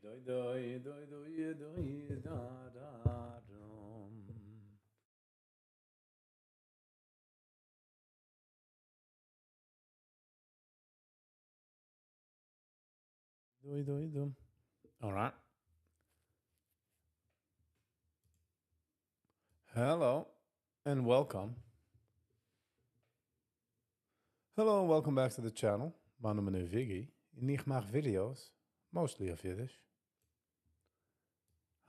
דוי דוי דוי דוי דוי דא דא דום. דוי דוי דום. Alright. Hello and welcome. Hello and welcome back to the channel. מיין נאמען איז Viggy און איך מאך videos, mostly אויף אידיש.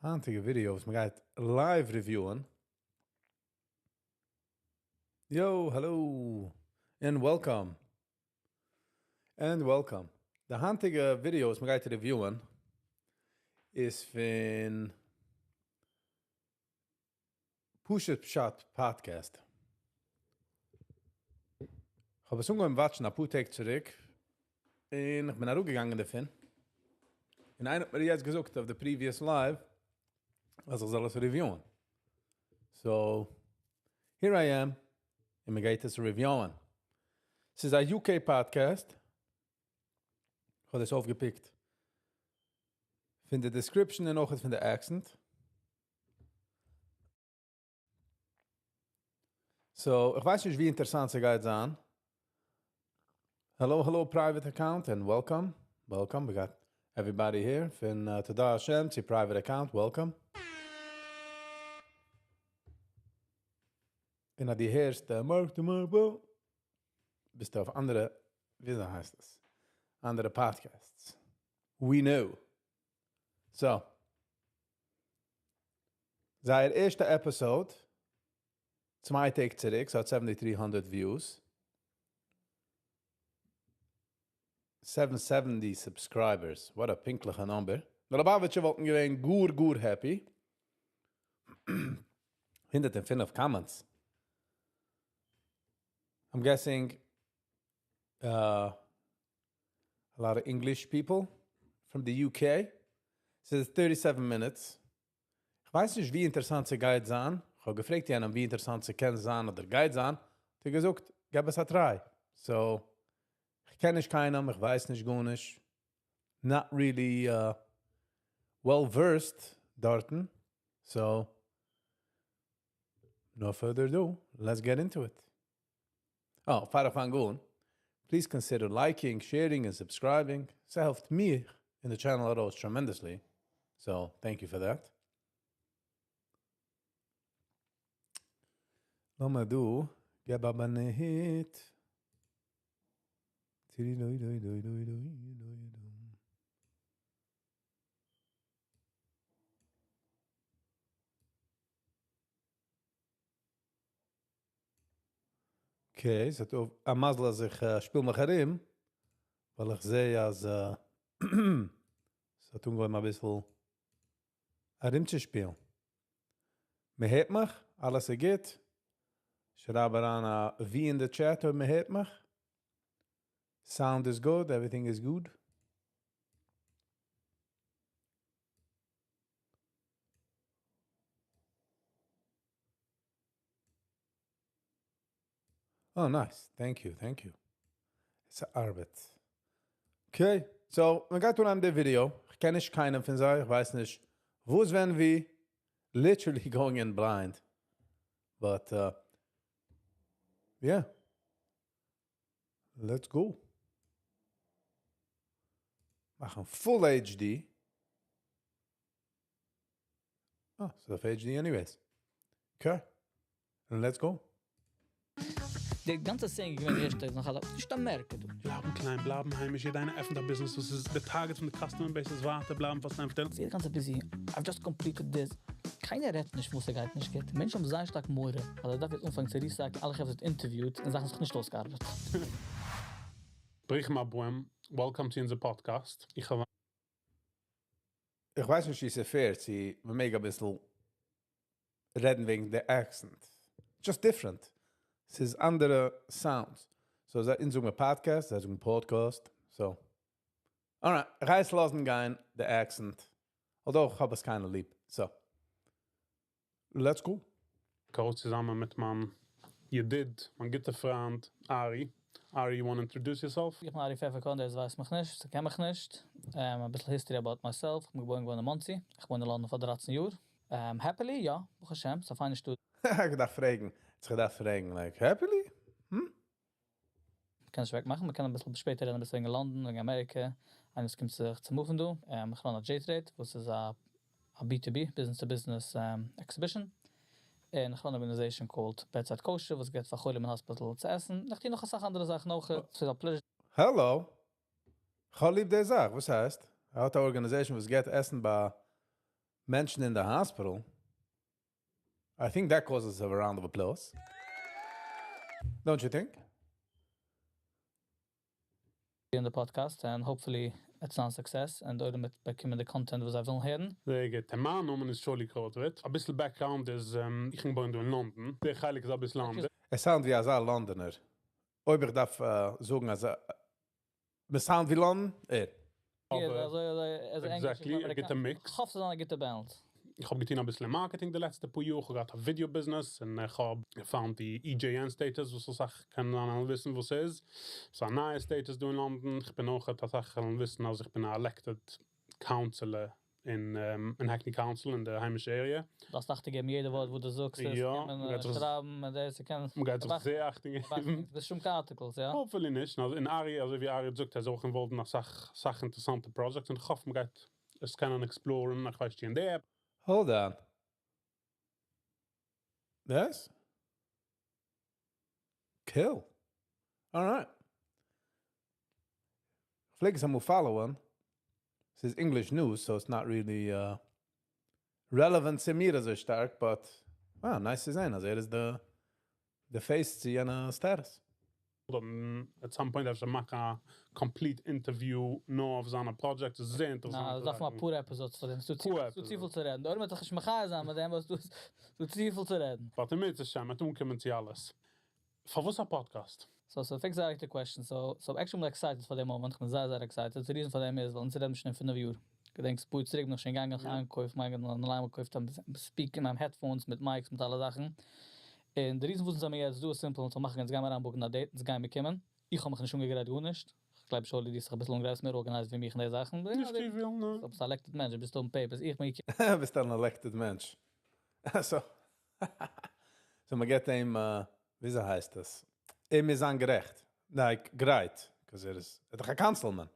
היינטיגע video וואס מען גייט live reviewen. Yo, hello and welcome. And welcome. די היינטיגע video וואס מען גייט reviewen איז פון פשוט פשט podcast. איך האב עס אנגעהויבן watchen א פאר טעג צוריק, און איך בין אראפגעגאנגען דערפון. און איינער האט מיר יעצט געזאגט אויף די previous live, אז איך זאל עס reviewen. So, here I am, און מען גייט עס reviewen. ס'איז א UK podcast. איך האב דאס אויפגעפיקט פון די description און אויך פון די accent. So, איך ווייס נישט ווי אינטערעסאנט ס'גייט זיין. Hello, hello, private account, and welcome. Welcome, we got everybody here. פון תודה השם צו private account, welcome. און אז דו הערסט, מארק די מארק, ביסטו אויף אנדערע, וויאזוי הייסט עס? אנדערע podcasts. We know. So, זייער ערשטע episode, צוויי טעג צוריק, ס'האט 7300 views. 770 subscribers. What a פינקטליכע number. די ליובאוויטשער וואלטן געווען גאר גאר happy. 105 comments. I'm guessing a lot of English people from the UK. So it's 37 minutes. איך ווייס נישט ווי אינטערעסאנט ס'גייט זיין. איך האב געפרעגט יענעם ווי אינטערעסאנט ס'קען זיין אדער גייט זיין. האט ער געזאגט, געב עס א try. So, איך קען נישט קיינעם, איך ווייס נישט גארנישט. Not really well versed דארטן. So, no further ado, let's get into it. Oh, פאר איך פאנג אן, please consider liking, sharing and subscribing. ס'העלפט מיר אין the channel ארויס tremendously. So, thank you for that. לאמיר דא, געב אבער א hit. טי דוי דוי דוי דוי דוי דוי דוי. Okay, ס'האט א מזל אז איך שפיל מיך ארום, ווייל איך זע אז ס'האט אנגעהויבן א ביסל ארומצושפילן. מען הערט מיך, אלעס איז גוט. שרייב אריין א V אין די chat אויב מען הערט מיך. Sound is good, everything is good. Oh, nice. Thank you, thank you. ס'ארבעט. Okay, so, מען גייט אן די video. איך קען נישט קיינעם פון זיי, איך ווייס נישט וואו, ווען, ווי. Literally going in blind. But, yeah. Let's go. מאכן Full HD. Oh, so HD anyways. Okay. And let's go. די גאנצע saying געווען ערשט נאך אלע נישט אמעריקע דא. בלייבן קליין, בלייבן היימיש, יעדער איינער עפנט א business, וואס איז די target פון די customer base איז ווייטער בלייבן פאר זיין פארשטעלן. יעדער גאנצע busy. I've just completed this. קיינער רעדט נישט וואס ער גייט נישט גוט. מענטשן האבן זייער שטארק מורא, ווייל ער דארף יעצט אנפאנגען צו recyclen, אלע חברה זענען interviewed און זאכן זיך נישט אויסגעארבעט. ברוכים הבאים, welcome צו אונזער podcast. איך האב איך ווייס נישט ווי ס'איז fair צו מ'מעג א ביסל רעדן וועגן די accent. Just different. ס'איז אנדערע sounds. So, אונז זאגן מיר podcast, זיי זאגן podcast. So, alright, רייס לאזן גיין, די accent. Although, איך האב עס קיינער ליב. So, let's go. Co צוזאמען מיט מיין ידיד, מיין גוטער פריינד, Ari. Ari, you wanna introduce yourself? איך בין ארי פעפערקארן, דער וואס ווייסט מיך נישט, ס'קען מיך נישט. אביסל history about myself, איך בין געבוירן געווארן אין מאנסי, איך וואוין אין לאנדאן פאר 13 יאר. Happily, יא, ברוך השם, ס'איז א פיינע שטאט. איך דארף פרעגן, איך דארף פרעגן, like, happily? מ'קען נישט אוועקמאכן, מ'קען אביסל שפעטער רעדן אביסל וועגן לאנדאן, וועגן אמעריקע, איינער וואס קומט זיך צו move ן דא. איך run א J-Trade, וואס איז א B2B, business to business exhibition, און איך run א organization called Bedside Kosher, וואס געבט פאר חולים אין hospital צו עסן, און איך טו נאך אסאך אנדערע זאכן אויך. ס'איז א pleasure. Hello! כ'האב ליב די זאך, וואס הייסט? ער האט א organization וואס געבט עסן ביי מענטשן אין די hospital. I think that causes a round of applause. Don't you think? In the podcast and hopefully it's a success and די עולם וועט באקומען די content וואס זיי ווילן הערן. זייער גוט. מיין נאמען איז שולי קרויטוויט. אביסל background איז, איך בין געבוירן דא אין לאנדאן. דער חלק איז אביסל אנדערש. עס sound ווי אזא לאנדאנער. אויב איך דארף זאגן אז מען sound ווי לאנדאן, ער. אבער exactly, א גוטע mix. כ'האף ס'זאל זיין א גוטע balance. איך האב געטון אביסל אין marketing די לעצטע פאר יאר, איך האב געהאט א video business, און איך האב גע found די EJN status, וואס אסאך קענען וויסן וואס ס'איז. ס'איז א נייע status דא אין לאנדאן. איך בין אויך, אסאך קענען וויסן אז איך בין א elected councillor אין Hackney Council אין די היימישע area. דארפסט אכטונג געבן יעדע ווארט וואס דו זאגסט, עס קען מען שרייבן און דאס, ס'קען. מ'גייט זיך זייער אכטונג געבן. ביסט שוין קיין articles, יא? Hopefully נישט, און ארי, אזוי ווי ארי זאגט, ער איז אויך involved אין אסאך אסאך אינטערעסאנטע projects, און איך האף מ'גייט עס קענען explore ן, איך ווייס נישט אין די app. Hold on. Yes? Kill. Alright. פלעג עס אמאל follow ען. ס'איז English news, so it's not really relevant צו מיר אזוי שטארק, but wow, nice צו זען אז ער איז די face צו יענע status. אדער at some point אפשר מאכן א complete interview נאר אויף זיינע projects, איז זייער אינטערעסאנט. נא, דארף מען אפאר episodes פאר דעם, ס'איז דא צופיל צו רעדן, די עולם וועט זיך נישט מחיה זיין מיט דעם ווייל ס'איז דא צופיל צו רעדן. But אם ירצה השם, מ'וועט אנקומען צו אלעס. פארוואס א podcast? So so פרעגסט זייער א גוטע question, so so actually בין איך excited פאר די moment, איך בין זייער זייער excited, די reason פאר דעם איז ווייל אונז רעדן שוין פינף יאר, געדענקסט פאר צוריק בין איך שוין געגאנגען איינקויפן מיין אליין געקויפט speaker מיין headphones מיט mics מיט אלע זאכן, און די reason וואס אונז זעמיר יעצט דא איז simple, אונז מאכן אונז גיימער אריינ book ן א date, אונז גיימער קומען, איך האב מיך נישט אנגעגרייט גארנישט, איך גלייב שולי דו האסט זיך אביסל אנגעגרייט, ביסט מער organized ווי מיך אין די זאכן. נישט צופיל, נע. ביסט א elected מענטש, ביסט on papers, איך בין געקומען. ביסט אן elected מענטש. So, so מען געבט אים, וויאזוי הייסט עס? אים איז אנגערעכט. Like, גרייט. Because ער איז, ער איז דאך א councilman.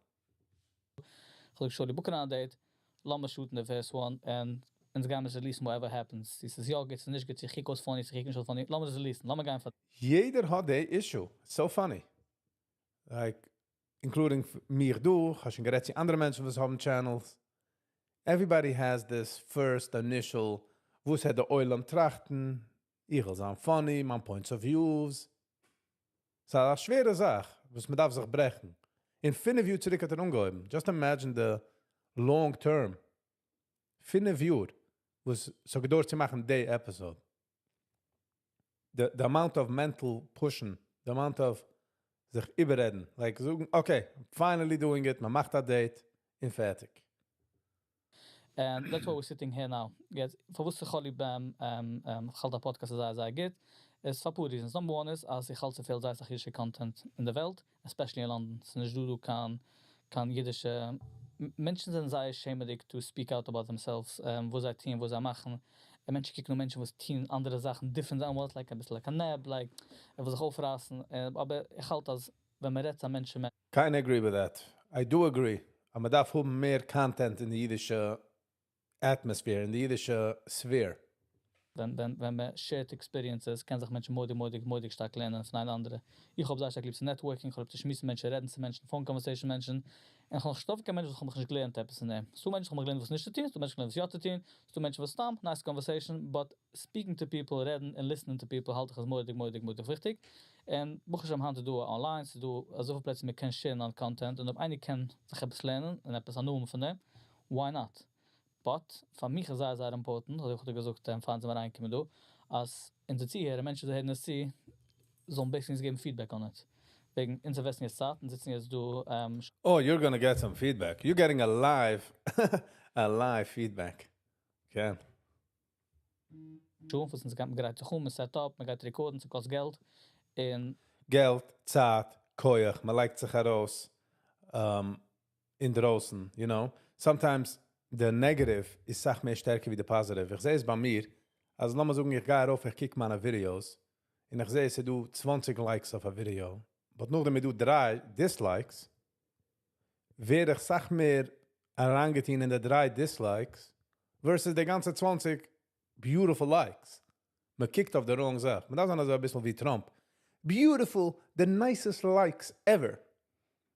איך זאג שולי, book ן א date, לאמיר shoot ן the first one, און אונז גיימיר עס release ן whatever happens. צו ס'איז יא גוט, ס'איז נישט גוט, צו איך קוק אויס funny, צו איך קוק נישט אויס funny, לאמיר עס release ן, לאמיר גיין פאר. יעדער האט די issue. It's so funny. Like, including מיך דו, איך האב שוין גערעדט צו אנדערע מענטשן וואס האבן channels. Everybody has this first initial, וואס וועט דער עולם טראכטן, איך וויל זיין funny, מיין points of views. ס'איז א שווערע זאך, וואס מען דארף זיך ברעכן. אין 5 יאר צוריק האט ער אנגעהויבן. Just imagine the long term. 5 יאר, וואס ס'האט געדויערט צו מאכן די episode. The amount of mental pushing, the amount of זיך איבעררעדן. Like זאגן, okay, I'm finally doing it, מען מאכט א date, און פערטיג. And that's why we're sitting here now. יעצט, פארוואס איך האב ליב, איך האלט א podcast איז זייער זייער גוט, איז פאר פאר reasons. Number one איז, אז איך האלט ס'פעלט זייער אסאך אידישע content אין דער וועלט, especially אין לאנדאן. ס'איז נישט דא דא קיין אידישע מענטשן זענען זייער שעמעדיג to speak out about themselves, וואס זיי טוען, וואס זיי מאכן. און מענטשן קוקן אן מענטשן וואס טוען אנדערע זאכן different than what, like אביסל like א נעב, like ער וויל זיך אויפרייסן. אבער איך האלט אז ווען מען רעדט צו מענטשן, Kinda agree with that. I do agree. אז מען דארף האבן מער content אין די אידישע atmosphere, אין די אידישע sphere. ווען מען share ט experiences, קען זיך מענטשן מורא'דיג מורא'דיג מורא'דיג שטארק לערנען פון איין אנדערע. איך האב זייער שטארק ליב צו networking, איך האב ליב צו שמועסן מענטשן, רעדן צו מענטשן, phone conversation מענטשן. און איך האב נאך נישט געטראפן קיין מענטש וואס איך האב מיך נישט געלערנט עפעס פון אים. ס'דא מענטשן וואס האבן מיך געלערנט וואס נישט צו טון, ס'דא מענטשן וואס געלערנט וואס יא צו טון, ס'דא מענטשן וואס סתם, nice conversation, but speaking to people, רעדן און listening to people האלט איך איז מורא'דיג מורא'דיג מורא'דיג וויכטיג. און ברוך השם היינט איז דא online, ס'איז דא אזויפיל פלעצער מען קען share ן אן content, און אויב איינער קען זיך עפעס לערנען און עפעס הנאה האבן פון דעם, why not? But פאר מיך איז זייער זייער important, אזוי ווי איך האב דיר געזאגט פאר אונז זעמיר אריינגעקומען דא, אז אונזער צוהערער, מענטשן וואס הערן עס צו, זאלן basically אונז געבן feedback on it. וועגן אונז invest ן יעצט צייט און זיצן יעצט דא. Oh, you're gonna get some feedback. You're getting a live feedback. Okay. שוין, וואס אונז גייט, מ'גרייט זיך אן, מ'set up, מ'גייט record ן, ס'קאסט געלט. און געלט, צייט. כח, מען לייגט זיך ארויס אינדרויסן, you know. Sometimes the negative איז סאך מער שטערקער ווי די positive. איך זע עס ביי מיר, אז לאמיר זאגן איך גיי ארויף, איך קוק מיינע videos, און איך זע עס איז דא 20 likes אויף א video, but נאכדעם איז דא דריי dislikes, ווער איך סאך מער אריינגעטון אין די דריי dislikes, versus די גאנצע 20 beautiful likes. מען קוקט אויף די wrong זאך. מען דארף זיין אזוי א ביסל ווי Trump. Beautiful, the nicest likes ever.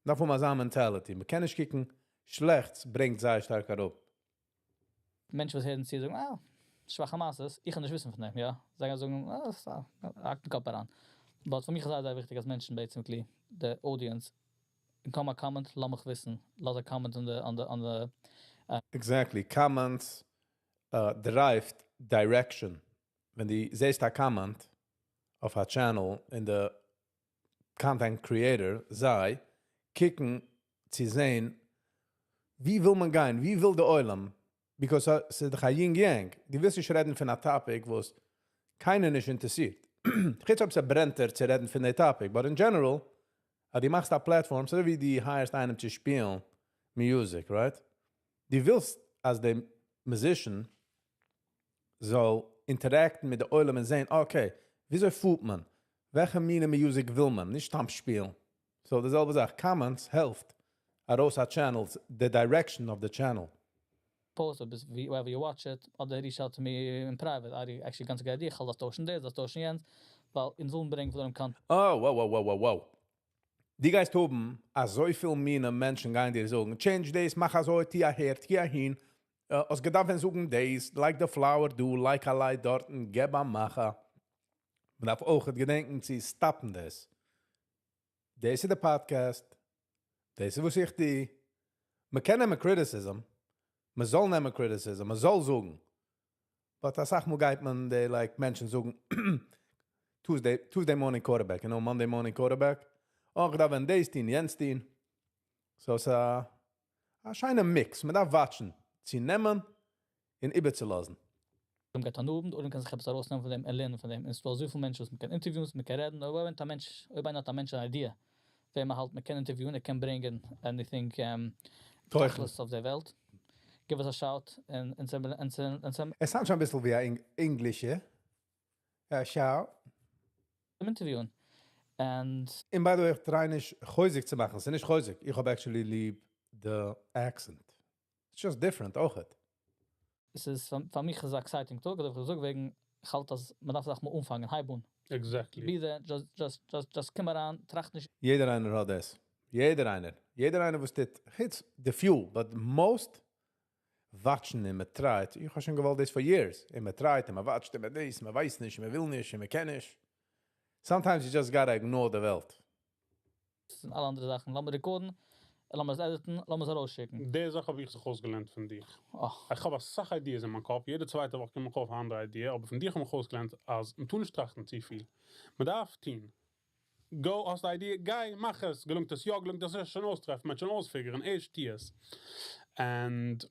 דארף האבן אזא mentality. מען קען נישט קוקן, שלעכטס ברענגט זייער שטארק אראפ. מענטשן וואס הערן צו זאגן, "אה, שוואכע מעשיות, איך קען נישט וויסן פון דעם, יא." זיי גייען זאגן, "אה, האקט דעם קאפ אריין." But פאר מיך איז זייער זייער וויכטיג, אז מענטשן, basically, the audience, קום א comment, לאז מיך וויסן. לאז א comment on the Exactly. Comments derived direction. ווען דו זעסט א comment אויף א channel און די content creator, זיי קוקן צו זען, ווי וויל מען גיין, ווי וויל דער עולם, because ס'איז דאך א yin yang. דו ווילסט נישט רעדן פון א topic, וואס קיינער נישט אינטערעסירט. חוץ אויב ס'ברענט דיר צו רעדן פון די topic, but in general, אז דו מאכסט א platform, אזוי ווי דו hire סט איינעם צו שפילן music, right? דו ווילסט, אז דער musician זאל interact ן מיט די עולם און זען, okay, וויאזוי פילט מען? וועלכע מינע music וויל מען? נישט סתם שפילן. So, די זעלבע זאך, comments העלפט ארויס א channels, the direction of the channel. Post or ביז wherever you watch it, אדער reach out to me in private. Ari, actually גאנץ גוט idea, איך האלט דאס טוישן דאס, דאס טוישן יענץ, ווייל אונז ווילן ברענגען פון דעם content. Oh, wow. דו גייסט האבן, אזויפיל מינע מענטשן גייען דיר זאגן, change דאס, מאך אזוי, טו אהער, טו אהין. האסט געדארפט ווען זאגן דאס, לייג די flower דא, לייג א light דארט, געב א מאך. מען דארף אויך געדענקען צו stop ן דאס. דאס איז דער podcast. דאס איז וואס איך טו. מען קען נעמען criticism. מען זאל נעמען criticism, מען זאל זאגן. But א סאך מאל גייט מען די like מענטשן זאגן Tuesday morning quarterback, Monday morning quarterback. אויך דא ווען דאס טון, יענץ טון. So ס'איז א שיינע mix, מען דארף watch ן, צו נעמען און איבערצולאזן. מען גייט אנהויבן, אדער מען קען זיך עפעס ארויסנעמען פון דעם, און לערנען פון דעם. און ס'דא אזויפיל מענטשן, וואס מען קען interview ן, מען קען רעדן, אבער ווען א מענטש, אויב איינער האט א מענטש אן idea, ווען מען האלט, מען קען interview ן, ער קען ברענגען anything תוכן. תכלית אויף דער וועלט. Give us a shout און עס sound שוין א ביסל ווי א English, יא? א shout. Interview ן. And און by the way, איך try נישט חוזק צו מאכן. עס איז נישט חוזק. איך האב actually ליב the accent. It's just different, אויך. עס איז פאר מיך איז exciting טאג, אדער איך זאג וועגן, איך האלט אז מען דארף זיך מאל אנפאנגען, הייב אן. Exactly. Be there, just קום אריין, טראכט נישט. יעדער איינער האט דאס. יעדער איינער. יעדער איינער וואס טוט, it's the few, but most watch ן און מען try ט. איך האב שוין געוואלט דאס for years. און מען try ט, און מען watch ט, און מען דאס, מען ווייסט נישט, מען וויל נישט, און מען קען נישט. Sometimes you just gotta ignore the וועלט. דאס זענען אלע אנדערע זאכן. לאמיר record ן, לאמיר עס edit ן, לאמיר עס ארויסשיקן. די זאך האב איך זיך אויסגעלערנט פון דיר. Oh. איך האב א סאך ideas אין מיין קאפ. יעדע צווייטע וואך קומט מיר אויף אן אנדערע idea. אבער פון דיר האב איך אויסגעלערנט, אז מען טאר נישט טראכטן צו פיל. מען דארף טון. Go, האסט די idea, גיי, מאך עס. געלונגט עס יא, געלונגט עס נישט, שוין אויסטרעפן, מען שוין אויס figure ן, ערשט טו עס. And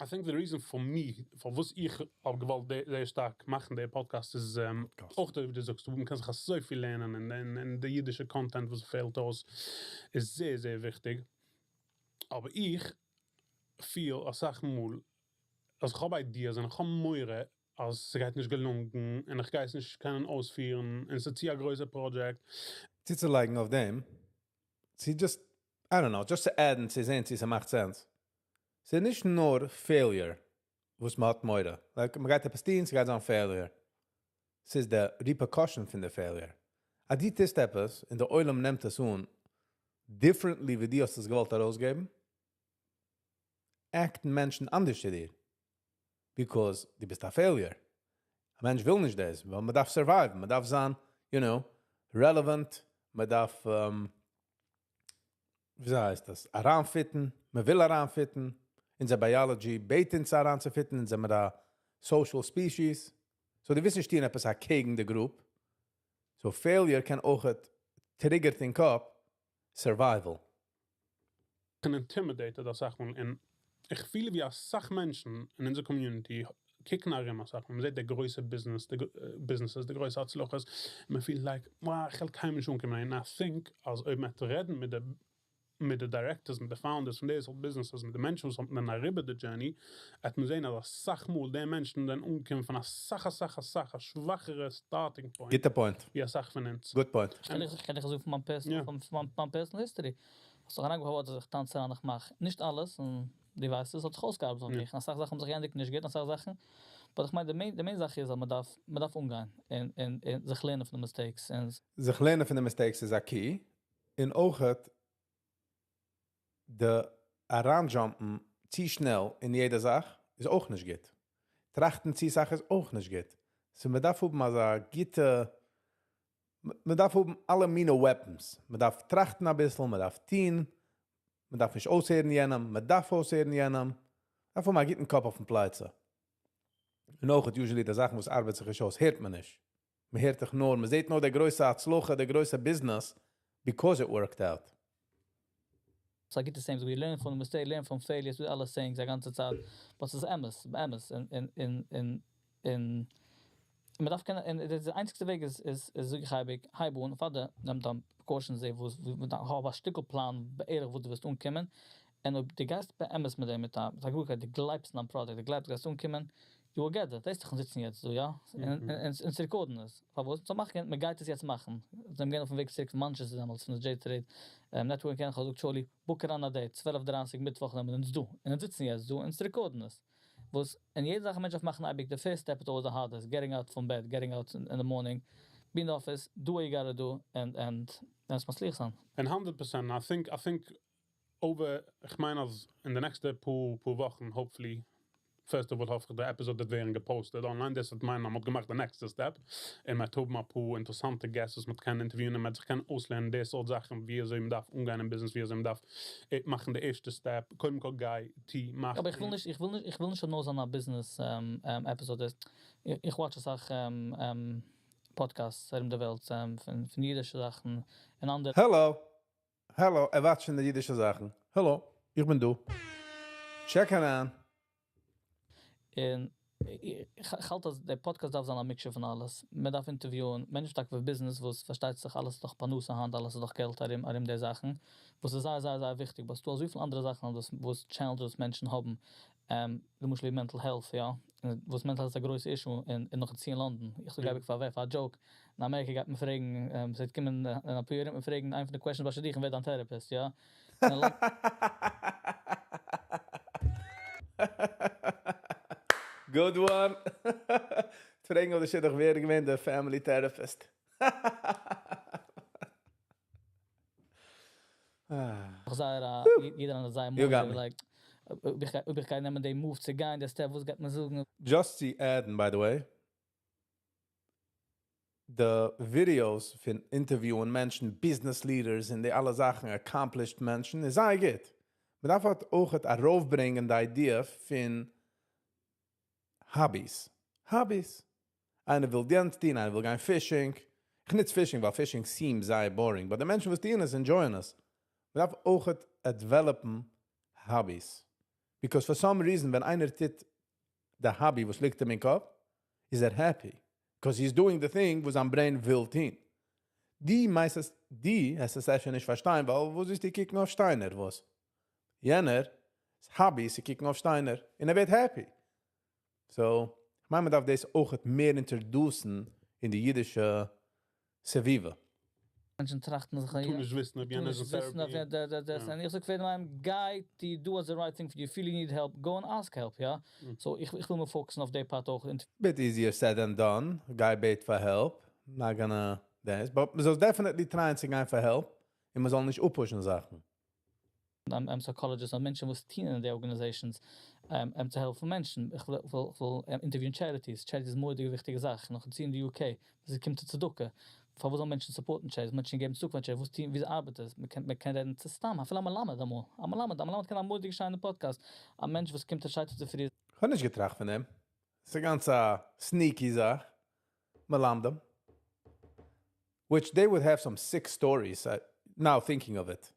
I think the reason for me, פאר וואס איך האב געוואלט זייער שטארק מאכן די podcast איז אויך ווי דו זאגסט, מען קען זיך אזוי פיל לערנען און די אידישע content וואס פעלט אויס איז זייער זייער וויכטיג. אבער איך פיל א סאך מאל, אז איך האב ideas און איך האב מורא, אז עס גייט נישט געלונגען און איך גיי עס נישט קענען אויספירן און עס איז צו א גרויסע project. צוצולייגן אויף דעם, ס'איז just, I don't know, just to add און צו זען, צו עס מאכט sense. ס'איז נישט נאר failure, וואס מען האט מורא. Like, מען גייט עפעס טון, ס'גייט זיין failure. ס'איז די repercussion פון די failure. אז דו טוסט עפעס, און דער עולם נעמט עס אן, differently ווי דו האסט עס געוואלט ארויסגעבן, act ן מענטשן אנדערש צו דיר. Because דו ביסט א failure. א מענטש וויל נישט דאס, ווייל מען דארף survive, מען דארף זיין, relevant, מען דארף, ווי הייסט דאס, אריינfit ן, מען וויל אריינfit ן, אונזער biology בעט אונז אריינצופit ן, אונז זעמיר א social species. So דו ווילסט נישט טון עפעס אקעגן די group. So failure קען אויך trigger ט אין קאפ survival. בין intimidated, דאס זאגט מען. און איך פיל ווי א סאך מענטשן אין אונזער community קוקן ארום אסאך מאל, מ'זעט די גרויסע business, די businesses, די גרויסע הצלחות, און מ'פילט like, wow, איך וועל קיינמאל נישט אנקומען אהין, און I think אז אויב מ'וועט רעדן מיט די מיט די directors, מיט די founders פון די סארט businesses, מיט די מענטשן וואס האבן אריבער די journey, וועט מען זען אז אסאך מאל די מענטשן זענען אנגעקומען פון אסאך אסאך אסאך א שוואכערע starting point. גוטע point. ווי אסאך פון אונז. Good point. איך קען דיך אזוי פון מיין personal, פון מיין personal history. האסט דאך אריינגעהויבן אז איך טאנץ אריין איך מאך נישט אלעס און דו ווייסט עס האט זיך אויסגעארבעט אויף מיך, אסאך זאכן האבן זיך געענדיגט נישט גוט אסאך זאכן, but איך מיין די main די main זאך איז אז מען דארף מען דארף אנגיין און און און זיך לערנען פון די mistakes און. זיך לערנען פון די mistakes איז א key, און אויכעט די אריינ jump ן צו שנעל אין יעדע זאך איז אויך נישט גוט. טראכטן צו סאך איז אויך נישט גוט. So מען דארף האבן אזא גוטע, מען דארף האבן אלע מיני weapons. מען דארף טראכטן אביסל, מען דארף טון, מען דארף נישט אויסהערן יענעם, מען דארף אויסהערן יענעם. דארף האבן א גוטן קאפ אויפן פלייצע. און אויך usually די זאכן וואס ארבעט זיך נישט אויס הערט מען נישט. מען הערט דאך נאר, מען זעט נאר די גרויסע הצלחה, די גרויסע business, because it worked out. ס'איז א גוטע saying, we learn from mistake, learn from failures, אלע sayings א גאנצע צייט, but ס'איז אמת, באמת, און און און און און מען דארף קענען, און די איינציגסטע וועג איז איז איז זאג איך אייביג, הייב אן, פאר די, נעם דיין precautions, זע וואס, האב א שטיקל פלאן בערך וואו דו וועסט אנקומען, און אויב דו גייסט באמת מיט דעם, מיט א מיט א גלארקייט, דו גלייבסט אין דיין product, דו גלייבסט דו גייסט אנקומען, you will get it, דאס דאך אונז זיצן יעצט דא, יא? און אונז record ן עס. פארוואס? זאל מאכן, מען גייט עס יעצט מאכן. זיי גייען אויפן וועג צוריק פון מאנטשעסטער דעמאלטס, פון די דזשעי טרעיד networking, איך האב געזאגט טשארלי, book אריין א date, 12:30 מיטוואך זענען מיר אונז דא. און אונז זיצן יעצט דא, אונז record ן עס. וואס, אין יעדע זאך א מענטש דארף מאכן אייביג, די first step איז always the hardest, getting out from bed, getting out in the morning, be in the office, do what you gotta do, and and וועסט מצליח זיין. און 100%, I think over, איך מיין אז אין די נעקסטע פאר וואכן, hopefully, first of all האף איך די episode וועט ווערן גע posted online, דאס וועט מיינען אז מ'האט געמאכט די נעקסטע step, און מ'וועט האבן אפאר אינטערעסאנטע guests וואס מ'קען interview ען און מ'וועט זיך קענען אויסלערנען די סארט זאכן, ווי אזוי מ'דארף אנגיין אין business, ווי אזוי מ'דארף מאכן די ערשטע step, קודם כל גיי, טו, מאך. אבער איך וויל נישט, איך וויל נישט, איך וויל נישט נאר זיין א business episode, איך watch אסאך podcasts ארום די וועלט, פון אידישע זאכן און אנדערע. Hello! Hello, ער watch ט די אידישע זאכן. Hello, איך בין דא. Check אריין. און איך האלט אז דער podcast דארף זיין א mixture פון אלעס. מען דארף interview ען מענטשן טאקע פאר business, וואס פארשטייט זיך אלעס איז דאך פרנסה היינט, אלעס איז דאך געלט ארום ארום די זאכן, וואס איז זייער זייער זייער וויכטיג, but ס'דא אזויפיל אנדערע זאכן וואס וואס challenges מענטשן האבן, למשל ווי mental health, יא, וואס mental health איז א גרויסע issue און און נאכדערצו אין לאנדאן, איך זאג אייביג פאר פאר א joke, אין אמעריקע גייט מען פרעגן, ס'וועט קומען אין אפאר יאר וועט מען פרעגן איינע פון די questions ביי שידוכים ווער איז דיין therapist, יא. Good one. פרעגן אויף די שידוך ווער איז געווען די family therapist. זייער א, יעדער איינער זייער מורא'דיג like, אויב איך אויב איך גיי נעמען די move צו גיין די step וואס גייט מען זאגן? Just צו add ן by the way, די videos פון interview ען מענטשן, business leaders און די אלע זאכן, accomplished מענטשן, איז זייער גוט. מען דארף אט אויכעט ארויפברענגען די idea פון hobbies. Hobbies. איינער וויל דאנס טון, איינער וויל גיין fishing. איך נוץ fishing, ווייל fishing seems זייער boring, but די מענטשן וואס טוען עס enjoy ען עס. מען דארף אויכעט develop ן hobbies. Because for some reason ווען איינער טוט די hobby וואס ליגט אים אין קאפ, איז ער happy. Because he's doing the thing וואס זיין brain וויל טון. די מיינסט די האסט עס אפשר נישט פארשטיין, ווייל וואס איז די קוקן אויף שטיינער, וואס? יענער, hobby איז צו קוקן אויף שטיינער, און ער ווערט happy. So, איך מיין מען דארף דאס אויכעט מער introduce ן אין די אידישע סביבה. מענטשן טראכטן זיך, טו נישט וויסן אויב יענער איז אין therapy. און איך זאג פאר יעדעם, גיי טו, do what's the right thing for you, feel you need help, go and ask help, יא. So איך וויל מיר focus ן אויף די part אויך. Bit easier said than done. גיי בעט פאר help. Not gonna דאס, but מען זאל definitely try ען צו גיין פאר help און מען זאל נישט אפ push ן זאכן. Psychologists און מענטשן וואס טוען אין די organizations צו העלפן מענטשן. איך וויל interview ען charities, charities איז מורא'דיגע וויכטיגע זאך, נאך דערצו אין די UK, וואס עס קומט צו צדקה. פארוואס זאלן מענטשן support ן charities, מענטשן געבן צדקה פאר charities, וואס טוען, וויאזוי ארבעט עס? מען קען מען קען רעדן צו סתם, אפילו א מלמד אמאל, א מלמד, א מלמד קען א מורא'דיגע שיינע podcast, א מענטש וואס קומט ער שטייט אויף צופרי. כ'האב נישט געטראכט פון דעם. ס'איז גאנץ א sneaky זאך. מלמדים. Which they would have some sick stories, now thinking of it.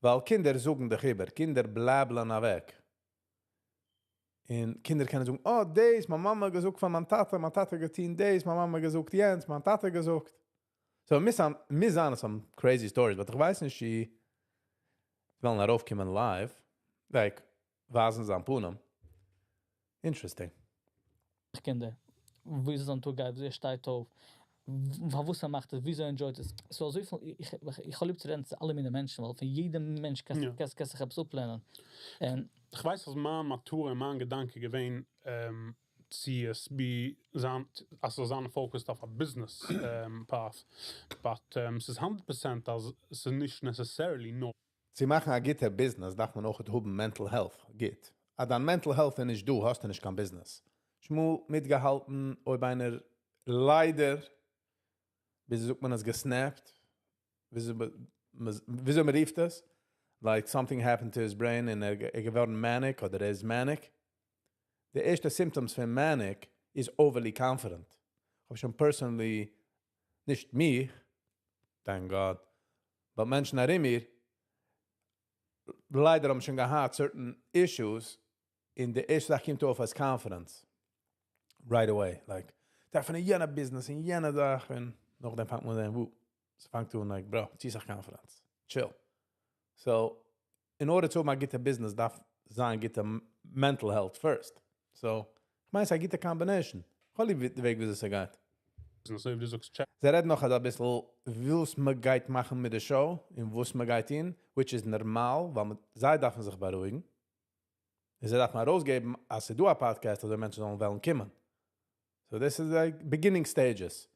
ווייל קינדער זאגן דיך איבער, קינדער בלעבלען אוועק. און קינדער קענען זאגן, "Oh, דאס, מיין מאמע האט געזאגט פון מיין טאטע, מיין טאטע האט געטון דאס, מיין מאמע האט געזאגט יענץ, מיין טאטע האט געזאגט." So, מיר זענען some crazy stories, but איך ווייס נישט, זיי וועלן ארויפקומען live, like, ווייזן זיין פנים. Interesting. קינדער, ווי אזוי זיין טאג גייט, ווי ער שטייט אויף, וואס ער מאכט, ווי אזוי ער enjoy ט עס. So, אזוי פיל, איך האב ליב צו רעדן צו אלע מיני מענטשן, ווייל פון יעדעם מענטש קענסט זיך עפעס אפלערנען. און איך ווייס, אז מיין מטרה און מיין געדאנק איז געווען, צו עס be זיין, אלזא זיין focused אויף א business path. But עס איז 100%, אז עס איז נישט necessarily נאר צו מאכן א גוטע business, דארף מען אויך האבן mental health, גוט. אז דיין mental health איז נישט דא, האסטו נישט קיין business. שמואל מיטגעהאלטן, אויב איינער ליידער, ווי זאגט מען עס, גע snap ט, ווי אזוי מען רופט עס, like something happened to his brain און ער געווארן manic אדער ער איז manic. די ערשטע symptoms פון manic איז overly confident. איך האב שוין personally, נישט מיך, thank God, but מענטשן ארום מיר, ליידער האבן שוין געהאט certain issues, און די ערשטע זאך קומט אויף as confidence. Right away. Like, דארף פון יענע business און יענע זאך, און נאכדעם פאנגט מען אן, וואו, עס פאנגט אן, like, bro, צו סאך confidence. Chill. So, in order צו האבן א גוטע business, דארף זיין גוטע mental health first. So, איך מיין, עס איז א גוטע combination. איך האב ליב די וועג, ווי עס גייט. אזוי ווי דו זאגסט, זיי רעדן נאך א ביסל, וואס מען גייט מאכן מיט די show און וואס מען גייט טון, which is נארמאל, ווייל זיי דארפן זיך בארואיגן. און זיי דארפן ארויסגעבן, אז ס'איז דא א podcast, אז די מענטשן זאלן וועלן קומען. So this is like beginning stages.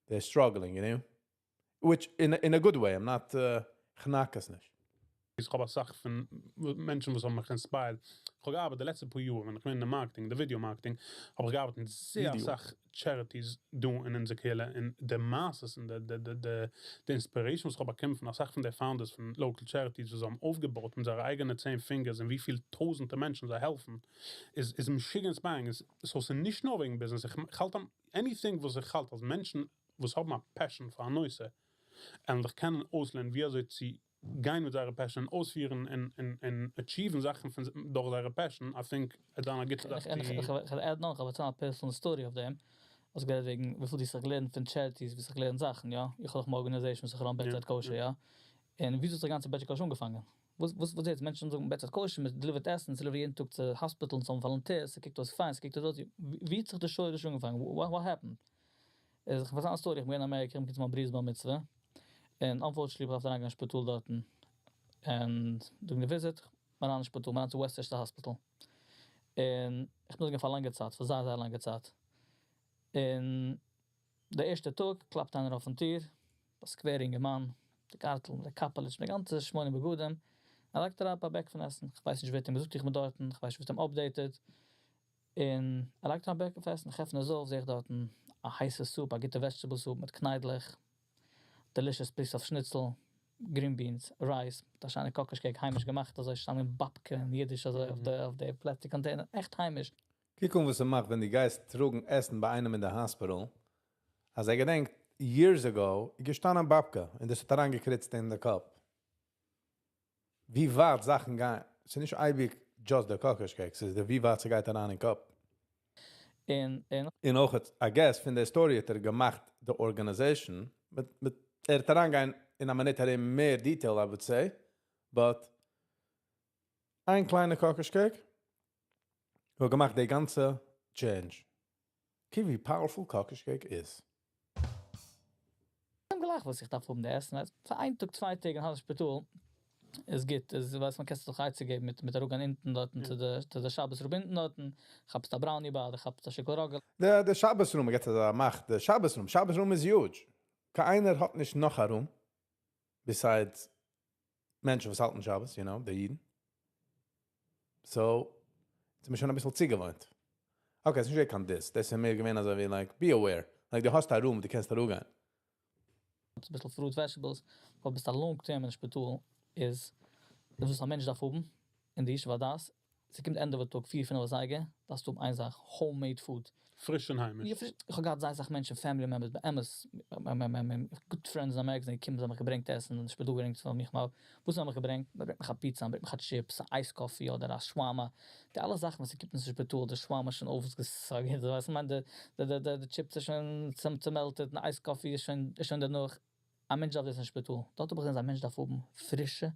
They're struggling, you know? Which in a good way, I'm not כ'נאק עס נישט. איך האב א סאך פון מענטשן, וואס האבן מיך inspired. איך האב געארבעט די לעצטע פאר יאר, ווען איך בין אין די marketing, די video marketing, האב איך געארבעט מיט זייער Video. סאך charities דא אין אונזער קהילה, און די מעשיות און די inspiration, וואס איך האב באקומען פון א סאך פון די founders פון local charities, וואס האבן אויפגעבויט מיט זייערע אייגענע 10 fingers און ווי פיל טויזנטער מענטשן זיי העלפן, איז משוגע inspiring. עס איז נישט נאר וועגן business. איך האלט anything, וואס איך האלט, אז מענטשן, וואס האבן א passion פאר א נושא, און זיך קענען אויסלערנען, ווי אזוי צו גיין מיט זייער passion, אויספירן און achieve ן זאכן דורך זייער passion, I think, דאן א גוטע זאך. איך add נאך, אבער א personal story אויף דעם. אז גראדע וועגן, וויפיל די זיך לערנען פון charities, ווי זיך לערנען זאכן, יא. איך האב אויך אן organization, וואס איך run, Bedside Kosher, יא. און ווי איז דאס גאנצע Bedside Kosher אנגעפאנגען? וואס יעצט מענטשן זאגן Bedside Kosher, מ'דeliver ט עסן, deliver יעדן טאג צו hospitals, צו volunteers, עס קוקט אויס פיין, עס קוקט אויס, ווי האט זיך די show אנגעפאנגען? What happened? איך ווייס א story, איך בין אין אמעריקע, איך בין צו מיין ברודער'ס בר מצוה. און unfortunately, איך דארף אריינגיין אין שפיטאל דארטן. און during the visit, מיר אין שפיטאל, מיר צו Westchester Hospital. און איך בין פאר לאנגע צייט, פאר זייער, זייער לאנגע צייט. און דער ערשטער טאג קלאפט איינער אויפן טיר, א סקווערער אינגערמאן, די גארטל, די קאפעליטש, די גאנצע שמונה בגדים. ער לייגט אראפ א bag פון עסן. איך ווייס נישט, ווער האט אים געזאגט, איך בין דארטן, איך ווייס נישט, ווער האט אים updated. און ער לייגט אראפ א bag פון עסן, איך עפן עס אויף, זע איך דארטן א הייסע soup, א גוטע vegetable soup מיט קניידלעך, delicious piece of schnitzel, green beans, rice, א שיינע קאקאש cake, היימיש געמאכט, אזוי שטאנען באבקע אין אידיש, אזוי אויף די plastic container, עכט היימיש. קוק אן, וואס ער מאכט, ווען דו גייסט טראגן עסן ביי איינעם אין די hospital. אז ער געדענקט, years ago, איז געשטאנען באבקע, און דאס האט אריינגעקריצט אין די קאפ. ווי ווייט זאכן גייען. עס איז נישט אייביג just די קאקאש cake, עס איז די ווי ווייט ס'גייט אריין אין קאפ. און און אויך, I guess, פון דער story האט ער געמאכט, the organization, מיט, ער האט אריינגיין אין א מינוט ארום מער detail, I would say, but איין קליינע קאקאש cake האט געמאכט די גאנצע change. קוק ווי powerful קאקאש cake איז. גלייך וואס איך דארף האבן די עסן. פאר איין טאג, 2 טעג אין שפיטאל, עס גייט, עס ווייסט מען, קענסט דאך עצה געבן מיט אראפגיין אונטן דארטן צו די שבת room אונטן דארטן, כאפסט א brownie bar, כאפסט א שטיקל ראגעל. די שבת room, גייט דא מאכט, די שבת room, שבת room איז huge. קיינער האט נישט נאך א room, besides מענטשן וואס האלטן שבת, די אידן. So, איז מיר שוין א ביסל צוגעוואוינט. Okay, עס איז נישט קיין diss. דאס איז מער געווען אזוי ווי, like, be aware. Like, דו האסט א room, דו קענסט אראפגיין. א ביסל fruit, vegetables, אבער ביסט א long term אין שפיטאל, איז דאס וואס א מענטש דארף האבן, אין די ישוב הדעת, ס'קומט ענדע פון טאג, 4, 5 אזייגער, דארפסטו האבן איין זאך, homemade food. פריש און היימיש. יא, פריש. איך האב געהאט זייער אסאך מענטשן, family members, באמת, good friends אין אמעריקע זענען געקומען, זיי האבן מיך געברענגט עסן, און שפעטער געברענגט פאר מיך מאל. וואס האבן מיך געברענגט? מען ברענגט מיך א פיצא, מען ברענגט מיך א chips, א iced coffee אדער א שווארמא. די אלע זאכן וואס ס'קומט אין שפיטאל, די שווארמא איז שוין אויסגעסאגט, ווייסט, איך מיין, די chips איז שוין צעמעלטעט, און iced coffee איז שוין דערנאך. א מענטש דארף דאס אין שפיטאל. דארט האב איך געזען אז א מענטש דארף האבן פרישע,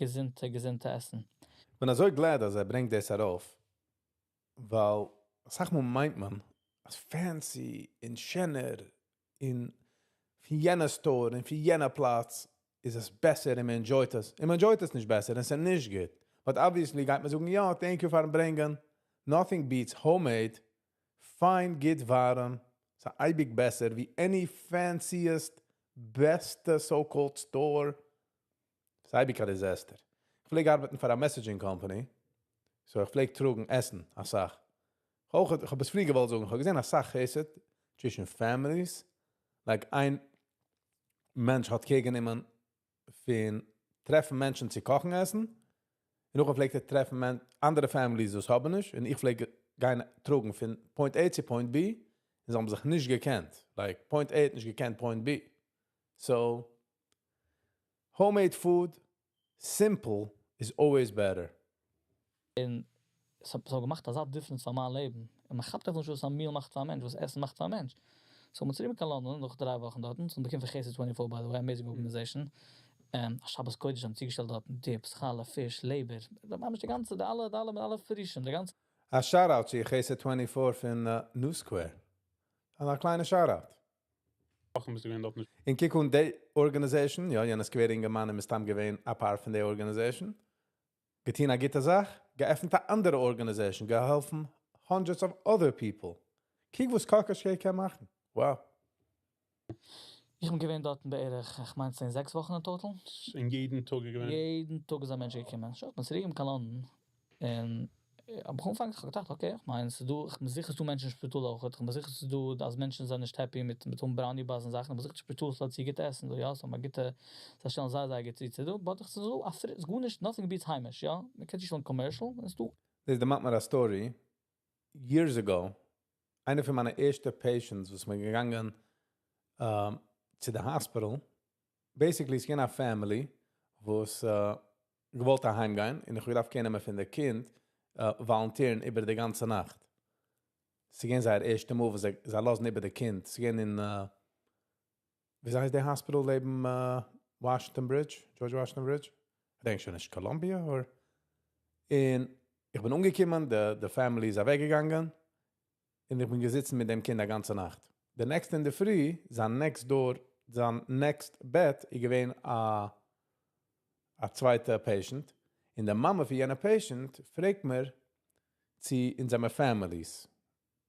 געזונטע, געזונטע עסן. כ'בין אזוי glad אז ער ברענגט דאס ארויף, ווייל אסאך מאל מיינט מען, אז fancy און שענער און פון יענע store און פון יענע פלאץ איז עס בעסער און מען enjoy ט עס. און מען enjoy ט עס נישט בעסער און עס איז נישט גוט. But obviously גייט מען זאגן, יא, thank you פארן ברענגען. Nothing beats homemade, פיין, גוט, ווארעם. ס'איז אייביג בעסער ווי any fanciest, בעסטע so-called store. ס'איז אייביג א disaster. איך פלעג ארבעטן פאר א messaging company. So איך פלעג טראגן עסן, א סאך. איך האב עס פריער געוואלט זאגן, איך האב געזען א סאך חסד צווישן families. Like איין מענטש האט care גענומען פון טרעפן מענטשן צו קאכן עסן. און נאכדעם פלעגט ער טרעפן אנדערע families וואס האבן נישט. און איך פלעג גיין טראגן פון point A צו point B. און זיי האבן זיך נישט געקענט. Like point A האט נישט געקענט point B. So, homemade food, simple, is always better. און עס האט געמאכט אזא difference פאר מיין לעבן. און מען כאפט einfach נישט, וואס א meal מאכט פאר א מענטש, וואס עסן מאכט פאר א מענטש. So, מיר צוריק קיין לאנדאן, נאך 3 וואכן דארט, so, באקומען פון חסד 24, by the way, amazing organization. א שבת קודש האבן צוגעשטעלט דארט, dips, חלה, פיש, לעבער, דא ממש די גאנצע, די אלע, אלע פרישן, די גאנצע. א shout-out צו חסד 24 פון New Square. א קליינע shout-out. וואכן ביסטו געווען דארט נישט. און קוק אן די organization, יא, יענע סקווער אינגערמאן איז מסתם געווען א part פון די organization. געטון א גוטע זאך, געעפנט א אנדערע organization, געהאלפן hundreds of other people. קוק וואס קאקאש cake קען מאכן. Wow. איך בין געווען דארט בערך, איך מיין, 6 וואכן אין total. אין יעדן טאג געווען. יעדן טאג איז א מענטש געקומען. שוין, מיר צוריק קיין לאנדאן. און אבער אנפאנג האב איך געדאכט, okay, איך מיין, ס'איז דא, איך בין זיכער ס'דא מענטשן אין שפיטאל אויך, איך בין זיכער ס'איז דא, אז מענטשן זענען נישט happy מיט brownie bars און זאכן, אבער זיכער שפיטאל איז צו גוט עסן, דא, יא, so מ'האט גוטע, זיי שטעלן זייער, זייער גוט צו, דא, but איך ס'איז דא, ס'איז גארנישט, nothing beats היימיש, יא, מען קען נישט פון commercial, איז דא. דאס דערמאנט מיר א story, years ago, איינע פון מיינע ערשטע patients, וואס מיר געגאנגען צו די hospital, basically, ס'איז געווען א family, וואס געוואלט אהיים גיין, און איך געדארפט care נעמען פון די קינד, volunteer ן איבער די גאנצע נאכט. ס'איז געווען זייער ערשטע מאל, וואס זיי לאזן איבער די קינד. ס'איז געווען אין, ווי הייסט דער hospital נעבן Washington Bridge, George Washington Bridge? איך דענק שוין נישט, Columbia, or? און איך בין אנגעקומען, די family איז אוועקגעגאנגען, און איך בין געזיצן מיט דעם קינד א גאנצע נאכט. The next אין דער פרי, זיין next door, זיין next בעט, איז געווען א צווייטע patient. און די מאמע פון יענע patient פרעגט מיר, צו אונז זעמיר families.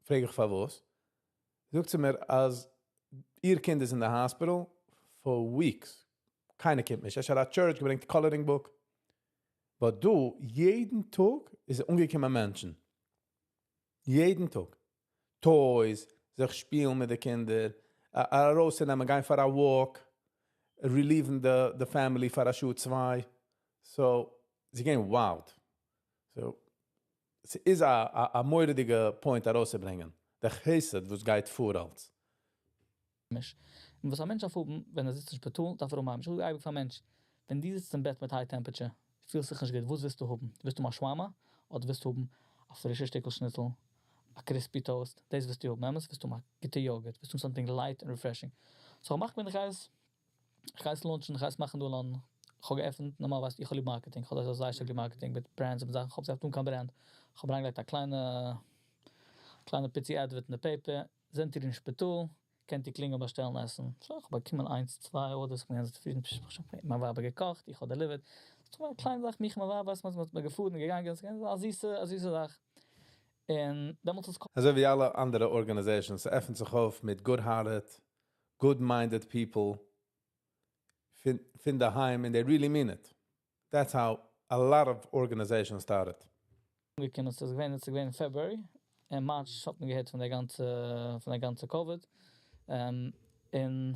פרעג איך פארוואס. זאגט זי מיר, אז איר קינד איז אין די hospital for weeks. קיינער קומט נישט. ער האט א church געברענגט coloring book. But דא, יעדן טאג איז אנגעקומען מענטשן. יעדן טאג. Toys, זיך שפילן מיט די קינדער, ארויסנעמען, גיין פאר א walk, relieve ן the family פאר א שעה 2. So, זיי גייען wild. So, ס'איז א מורא'דיגע point ארויסצוברענגען. דער חסד, וואס גייט פאר אלץ. און וואס א מענטש דארף האבן, ווען ער זיצט אין שפיטאל, דארף ער האבן היימיש. איך זאג אייביג פאר מענטש, ווען דו זיצט אין בעט מיט high temperature, פילסט זיך נישט גוט, וואס ווילסטו האבן? ווילסטו האבן א שווארמא? אדער ווילסטו האבן א פרישע שטיקל שניצל, א crispy toast? דאס ווילסטו האבן, אמת? ווילסטו האבן א גוטע yogurt? ווילסטו האבן something light and refreshing? So, מאך מיר, איך גיי עס launch ן, איך גיי עס מאכן דא אין לאנדאן. איך האב געעפנט, נארמאל ווייסטו, איך האב ליב marketing, איך האב זייער שטארק ליב marketing מיט brands און זאכן, איך האב געזאגט, אן קיין brand. איך האב אריינגעלייגט א קליינע פיצי advert אין די paper, זענט איר אין שפיטאל, קענט איר קלינגען באשטעלן עסן. So, איך האב באקומען איינס, צוויי orders, איך בין גאנץ צופרידן, מיין ווייב האט געקאכט, איך האב delivered. ס'איז א קליינע זאך, מיך און מיין ווייב, ווייסט מען, מ'האט געפארן, געגאנגען, ס'איז א זיסע זאך. און דעמאלטס איז אזוי ווי אלע אנדערע organizations, עפנט זיך אויף מיט good-hearted, good-minded people פון דערהיים, and they really mean it. That's how a lot of organizations started. געקומען, עס איז געווען אין February, אין March האט מען געהערט פון דער גאנצע COVID. און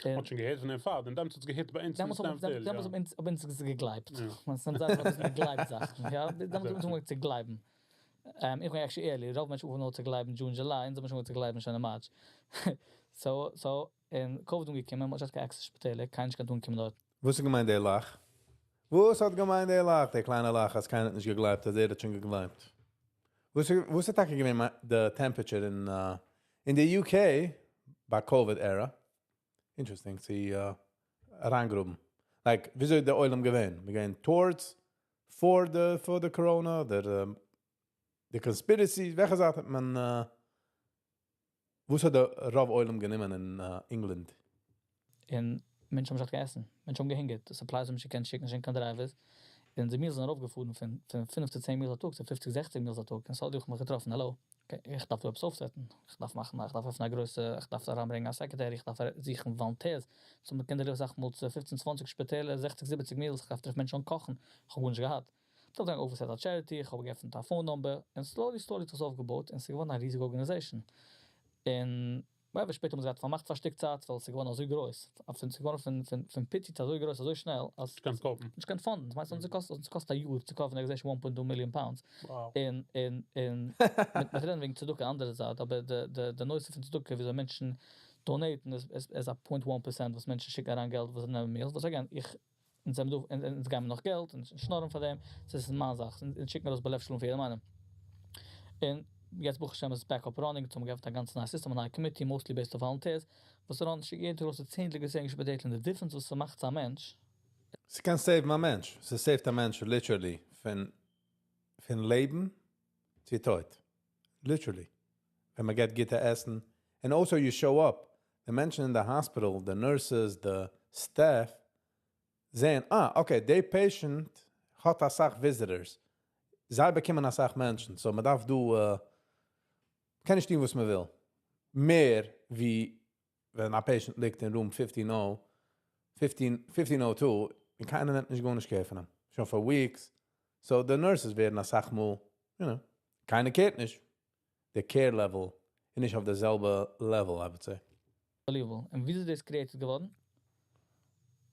און האט שוין געהערט פון דעם פאר דעם, דעמאלטס האט עס געהיט ביי אונז אין דעמאלטס האבן Stamford Hill, דעמאלטס יא. האבן אונז האבן אונז עס געגלייבט. יא. מען זאגט אז מען גלייבט זאכן, יא, דעמאלטס האבן אונז Exactly. אנגעהויבן צו גלייבן. איך בין actually early, רוב מענטשן אנגעהויבן צו גלייבן June, July, אונז האבן שוין אנגעהויבן צו גלייבן שוין אין March. So, און COVID אנגעקומען, מען האט נישט געהאט קיין access שפיטעלער, קיינער נישט געקענט אנקומען דארט. וואס האט געמיינט דער לאך? וואס האט געמיינט דער לאך? דער קליינער לאך, אז קיינער האט נישט געגלייבט, אז ער האט שוין געגלייבט. וואס האט טאקע געווען the temperature in the UK ביי COVID era? Interesting צו אריינגראבן. Like, וויאזוי דער עולם געווען? מיר גייען towards for the corona, the conspiracy, וועלכע זייט האט מען, וואס האט דער רוב עולם גענומען אין England? און מענטשן האבן נישט געגעסן, מענטשן האבן געהונגערט, די supplies האבן נישט געקענט שיקן, נישט קיין drivers. און די meals זענען ארויפגעפארן פון 5 צו 10 meals א טאג צו 50, 60 meals א טאג. און so האב איך מיך געטראפן, hello, okay, איך דארף דא עפעס אויפסעטן. איך דארף מאכן, איך דארף עפענען א גרויסע, איך דארף אריינברענגען א secretary, איך דארף זוכן volunteers. So מען קען דיר זאגן, מאל צו 15, 20 שפיטעלער, 60, 70 meals, איך דארף טרעפן מענטשן און קאכן. איך האב גארנישט געהאט. איך האב דאן אויפגעסעט א charity, איך האב געעפנט א phone number, און slowly, slowly האט עס אויפגעבויט, און עס איז געווארן א ריזיגע organization. און ווייל שפעטער האבן זיי געהאט פארמאכט פאר א שטיק צייט, ווייל עס איז געווארן אזוי גרויס. אויף עס איז געווארן פון petty אזוי גרויס, אזוי שנעל, אז נישט קיין cope ן. נישט קיין fund. דאס מיינט, אונז קאסט א יאר צו קויפן organization 1.2 million pounds. און מיט רעדן וועגן צדקה, אנדערע זייט, אבער די נושא פון צדקה, וויאזוי מענטשן donate ן, איז א 0.1% וואס מענטשן שיקן אריין געלט, וואס זיי נעמען meals, וואס again, איך, אונז זענען דא, אונז געבן נאך געלט, און שנארן פאר דעם, דאס איז מיין זאך, און שיקן ארויס בלב שלם פאר יעדעם איינעם. און יעצט ברוך השם איז back up running, האבן געעפנט א גאנץ נייע system, א נייע committee, mostly based on volunteers, וואס run, שיקן יעדן טאג ארויס צענדליגע צענדליגע שפיטעלער, און די difference וואס ס'מאכט צו א מענטש. ס'קען save ן א מענטש. ס'save ט א מענטש literally פון לעבן צו טויט. Literally. ווען מען געט גוטע עסן. And also you show up. די מענטשן in the hospital, the nurses, the staff, זעען, ah, okay, די patient האט א סאך visitors. זיי באקומען א סאך מענטשן. So מען דארף דא, קען נישט טון וואס מען וויל. מער ווי ווען א patient ליגט אין room 15 15, 1502 און קיינער נעמט נישט גארנישט care פון אים. שוין for weeks. So the nurses ווערן א סאך מאל, קיינער care ט נישט. The care level איז נישט אויף די זעלבע level, I would say. Unbelievable. און ווי איז דאס created געווארן?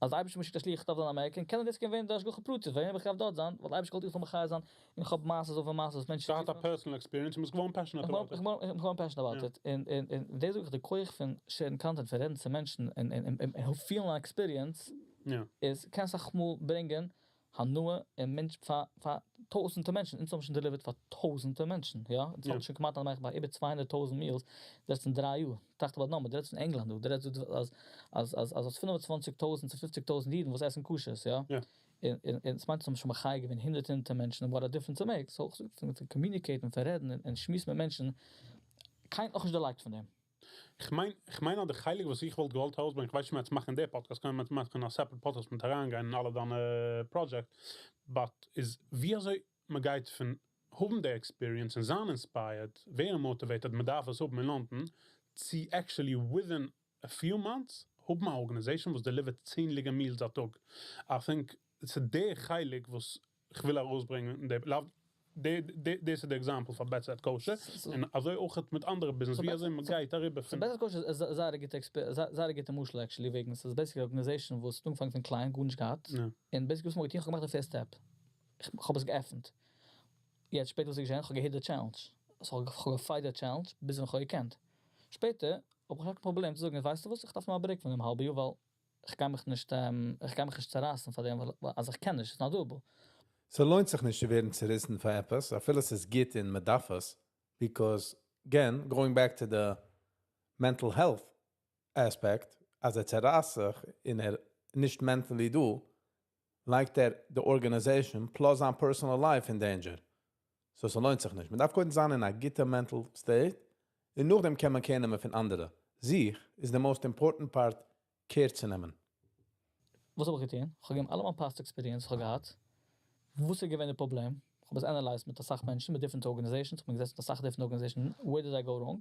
אז אייבערשטער מיר שליח דארף זיין אמעריקע, קען דאס געווען דאס גוט פרוט, ווייל איך האב דארט זיין, ווייל אייבערשטער געוואלט איך זאל מחיה זיין, און איך האב מעשיות אויף מעשיות, מענטשן. דא האט א personal experience, מ'איז געווארן passionate about it. איך בין געווארן passionate about it. און דאס איז די כח פון share ן content, פון רעדן צו מענטשן און פילן אן experience, איז קען זיך מאל ברענגען הנאה און מענטש פאר טויזנטער מענטשן. אונז האבן שוין delivered פאר טויזנטער מענטשן, יא? אונז האבן שוין כמעט ביי איבער 200.000 meals, דאס אין 3 יאר. טראכט about number, דאס אין ענגלאנד, דו רעדסט אז 25.000 צו 50.000 אידן וואס עסן כשר'ס, יא? און עס מיינט, שוין מחיה געווען הונדערטער מענטשן, what a difference it makes. So, פון communicate און פון רעדן און שמועסן מיט מענטשן, קיינער נאך נישט דערלייגט פון דעם. איך מיין, דער חלק, וואס איך וואלט געוואלט ארויסברענגען, איך ווייס נישט, מיר מאכן דער podcast, קען מען מאכן א separate podcast מיט אריינגיין אין אלע דיינע project, but איז ווי אזוי מען גייט פון האבן די experience און זיין inspired, ווערן motivated, מען דארף עס האבן אין לאנדאן, צו actually within a few months האבן א organization וואס delivered צענדליגע meals א טאג. I think ס'איז דער חלק וואס איך וויל ארויסברענגען, דאס איז דער example פון Better at Kosher. און אזוי אויך מיט אנדערע business, ווי אזוי מען גייט אריבער So Better at Kosher איז זייער א גוטע משל actually, וועגן עס איז basically organization וואס אנגעפאנגען פון קליין, גארנישט געהאט. און basically וואס מ'האט געטון, איך האב געמאכט די first step. איך האב עס געעפנט. יעצט שפעטער וואס איז געשען, איך האב געהיט די challenge. So איך האב גע fight די challenge, ביז איך האב געקענט. שפעטער האב איך קיין פראבלעם צו זאגן, ווייסטו וואס, איך דארף נאר א break פון דעם האלבן יאר, ווייל איך קען מיך נישט צערייסן פאר דעם, ווייל אז איך קען נישט, it's not doable. ס'לוינט זיך נישט צו ווערן צעריסן פאר עפעס, אפילו עס איז גוט און מ'דארף עס, because, again, going back to the mental health aspect, אז ער צערייסט זיך און ער נישט mentally דא, לייגט ער the organization plus זיין personal life in danger. So ס'לוינט זיך נישט. מען דארף קודם זיין אין א גוטע mental state, און נאכדעם קען מען care נעמען פון אנדערע. זיך איז the most important part care צו נעמען. וואס האב איך געטון? איך האב געגעבן אלע מיין past experience, איך האב געהאט. וואס איז געווען דער פראבלעם? איך האב עס analyzed מיט א סאך מענטשן, מיט different organizations, איך בין געזעסן מיט א סאך different organizations, where did I go wrong?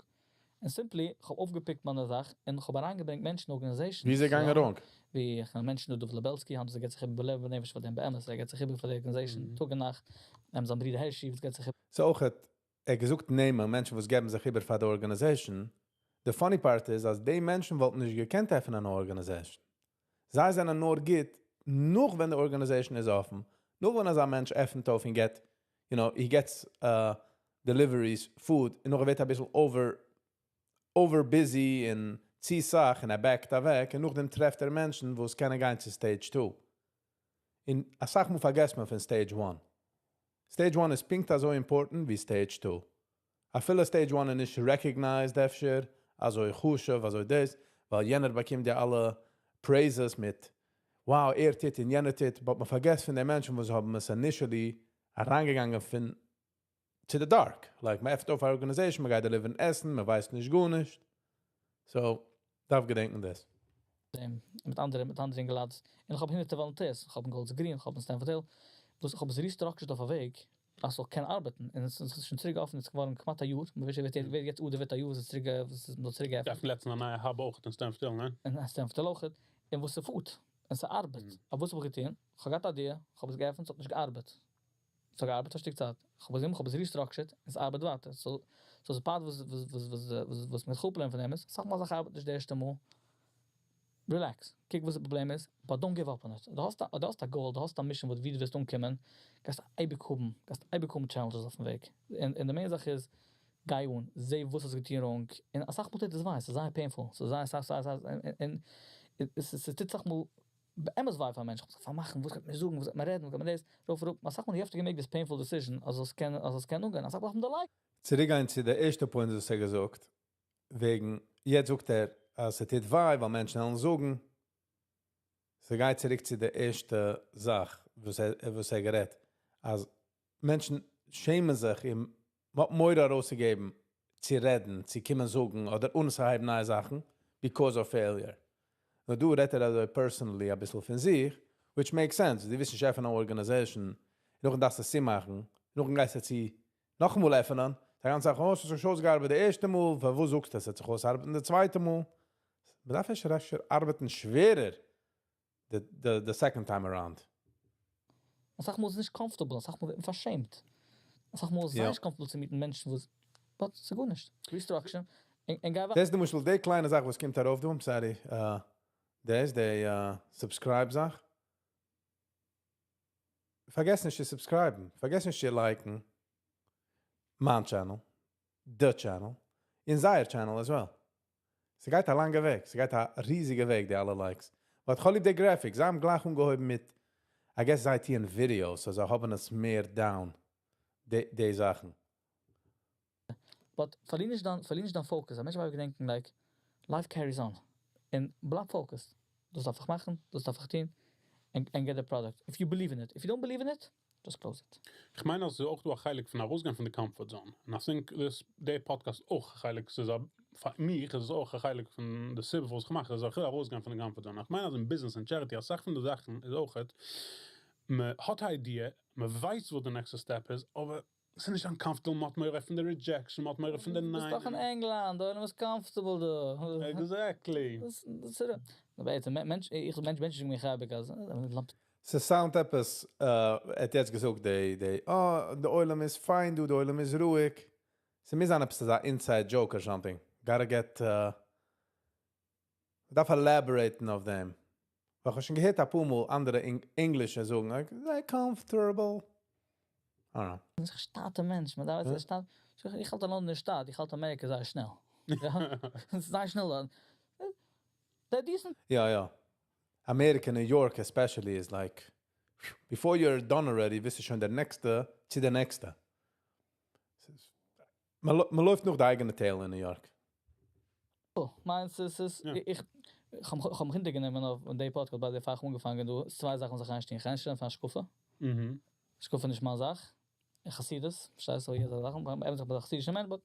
און simply, איך האב אויפגעפיקט מיינע זאך און איך האב אריינגעברענגט מענטשן אין organizations. ווי איז ער געגאנגען wrong? ווי איך האב מענטשן, דוד לבעלסקי, האבן זיי געט זיך איבער בלב ונפש פאר דעם באמת, ער געט זיך איבער פאר די organization, טאג און נאכט. זיין ברודער הערשי, וואס געט זיך איבער. So אויך האט ער געזוכט נעמען מענטשן וואס געבן זיך איבער פאר די organization. The funny part is, אז די מענטשן וואלטן נישט געקענט עפענען אן organization. זיי זענען נאר גוט, נאר ווען די organization איז אפן, נאר ווען אזא מענטש עפנט אויף און get, he gets deliveries, food, און נאך ווערט א ביסל over busy און צו סאך און ער back ט אוועק, און נאכדעם טרעפט ער מענטשן, וואס קענען גיין צו stage 2. און א סאך מאל פארגעסט מען פון stage 1. Stage 1 איז פונקט אזוי important ווי stage 2. אפילו stage 1 איז נישט recognized אפשר, אזוי חשוב, אזוי דאס, ווייל יענער באקומט די אלע praises מיט, wow, ער טוט און יענער טוט, but מען פארגעסט פון די מענטשן, וואס האבן עס initially אריינגעגאנגען פון to the dark. Like, מען עפנט אויף אן organization, מען גייט deliver ן עסן, מען ווייסט נישט גארנישט. So, דארף געדענקען דאס. מיט אנדערע אינגעלייט. און איך האב הונדערטער volunteers. איך האב אין Golders Green, איך האב אין Stamford Hill. דאס איך האב עס restructured אויף א וועג, אז ס'זאל קענען ארבעטן. און עס איז שוין צוריק אפן, עס איז געווארן כמעט א יאר. מען ווייסט, ווער יעצט אדער ווערט א יאר, וואס איז נאר צוריק געעפנט. געעפנט לעצטנס א נייע hub אויך אין Stamford Hill, נע? אין Stamford Hill אויך. און וואס ס'פארט. און ס'ארבעט. אבער וואס האב איך געטון? איך האב געהאט א idea, איך האב עס געעפנט, עס האט נישט געארבעט. עס האט געארבעט א שטיק צייט. איך האב עס גענומען, איך האב עס restructured, און עס ארבעט ווייטער. So the part וואס מיר אפלערנען פון דעם איז, זאג מאל, זאך ארבעט נישט די ערשטע מאל. Relax. קוק וואס דאס פראבלעם איז, but don't give up on it. דו האסט א goal, דו האסט א mission, וואו דו ווילסט אנקומען, גייסט אייביג האבן challenges אויפן וועג. און די main זאך איז, גיי אן, זע וואס האסט געטון wrong. און א סאך מאל טוט עס וויי, עס איז זייער painful. עס איז זייער, זייער, זייער, זייער, און עס טוט זיך מאל באמת וויי פאר מענטשן. איך מוז פארמאכן, וואס גייט מען זאגן, וואס גייט מען רעדן, וואס גייט מען דאס, רוף, רוף. א סאך מאל you have to make this painful decision, אז עס קען אנגיין. א סאך מאל דארף מען like. צוריקגיין צו דער ערשטע point, וואס ער געזאגט, וועגן, יעצט זאגט ער, אז עס טוט וויי, ווייל מענטשן וועלן זאגן, ס'גייט צוריק צו דער ערשטע זאך, וואס ער גערעדט, אז מענטשן שעמען זיך, אים מורא ארויסצוגעבן, צו רעדן, צו קומען זאגן, אדער אנצוהייבן נייע זאכן, because of failure. נאר דא רעדט ער אזוי personally א ביסל פון זיך, which makes sense. דו ווילסט נישט עפענען אן organization, נאכדעם דארפסטו עס צומאכן, נאכדעם גייסטו צו נאכאמאל עפענען, די גאנצע זאך, oh, עס האט זיך שוין אויסגעארבעט די ערשטע מאל, פארוואס זאגסטו, עס האט זיך אויסארבעטן די צווייטע מאל? מען דארף אפשר ארבעטן שווערער the second time around. א סאך מאל איז נישט comfortable, א סאך מאל ווערט מען פארשעמט. א סאך מאל איז נישט comfortable צו meet ן מענטשן, וואס, but ס'איז גארנישט. Restructure. און גיי דאס איז למשל די קליינע זאך, וואס קומט ארויף דא, I'm sorry, דאס איז די subscribe זאך. פארגעס נישט צו subscribe ן, פארגעס נישט צו like ן מיין channel, the channel, און זייער channel as well. ס'גייט א לאנגע וועג, ס'גייט א ריזיגע וועג, די אלע likes. But איך האב ליב די graphics, זיי האבן גלייך אנגעהויבן מיט, I guess זיי טוען videos, so זיי האבן עס מער down, די זאכן. But פארליר נישט דיין focus. א מענטש דארף געדענקען, like, life carries on. און בלייב focused. דאס דארף איך מאכן, דאס דארף איך טון, and get the product. If you believe in it. If you don't believe in it, just close it. איך מיין, אז אויך דא א חלק פון ארויסגיין פון די comfort zone. And I think this, דער podcast אויך א חלק, ס'איז פאר מיר, איז אויך א חלק פון די סיבה, וואס איך מאך, איז אויך ארויסגיין פון די comfort zone. איך מיין, אז אין business and charity, א סאך פון די זאכן איז אויך, מען האט א idea, מען ווייסט, וואס די next step איז, אבער עס איז נישט uncomfortable, מען האט מורא פון די rejection, מען האט מורא פון די ניין. ביסט דאך אין ענגלאנד, דא איז comfortable דא. Exactly. דאס איז אבער מענטש, איך מענטש מענטש מיך האב איך ס'sound עפעס, ער האט יעצט געזאגט, די, oh, די עולם איז fine, דו, די עולם איז רואיג. ס'מוז זיין עפעס אזא inside joke or something. Gotta get, דארף elaborate ן אויף דעם. ווייל איך האב שוין געהערט א פאר מאל אנדערע English זאגן, like, they're comfortable. I don't know. דאס איז א שטאטע מענטש, מען דארף עס שטאט. איך האלט לאנדאן אין שטאט, איך האלט אמעריקע זייער שנעל. יא. עס איז זייער שנעל. דער decent. יא. America, New York especially is like, before you're done already, ביסטו שוין דער נעקסטע צו דער נעקסטע. מען לויפט נאך די אייגענע tail אין New York. מיינס איז איך האב מיך אונטערגענומען אויף די podcast ביי דער פאר איך אנגעפאנגען דא, צוויי זאכן זיך איינשטיין, איינשטעלן פאר השקפה. השקפה נישט מיין זאך. חסידות, פארשטייסט דו, יעדע זאך, אבער איך בין א חסידישער מענטש, but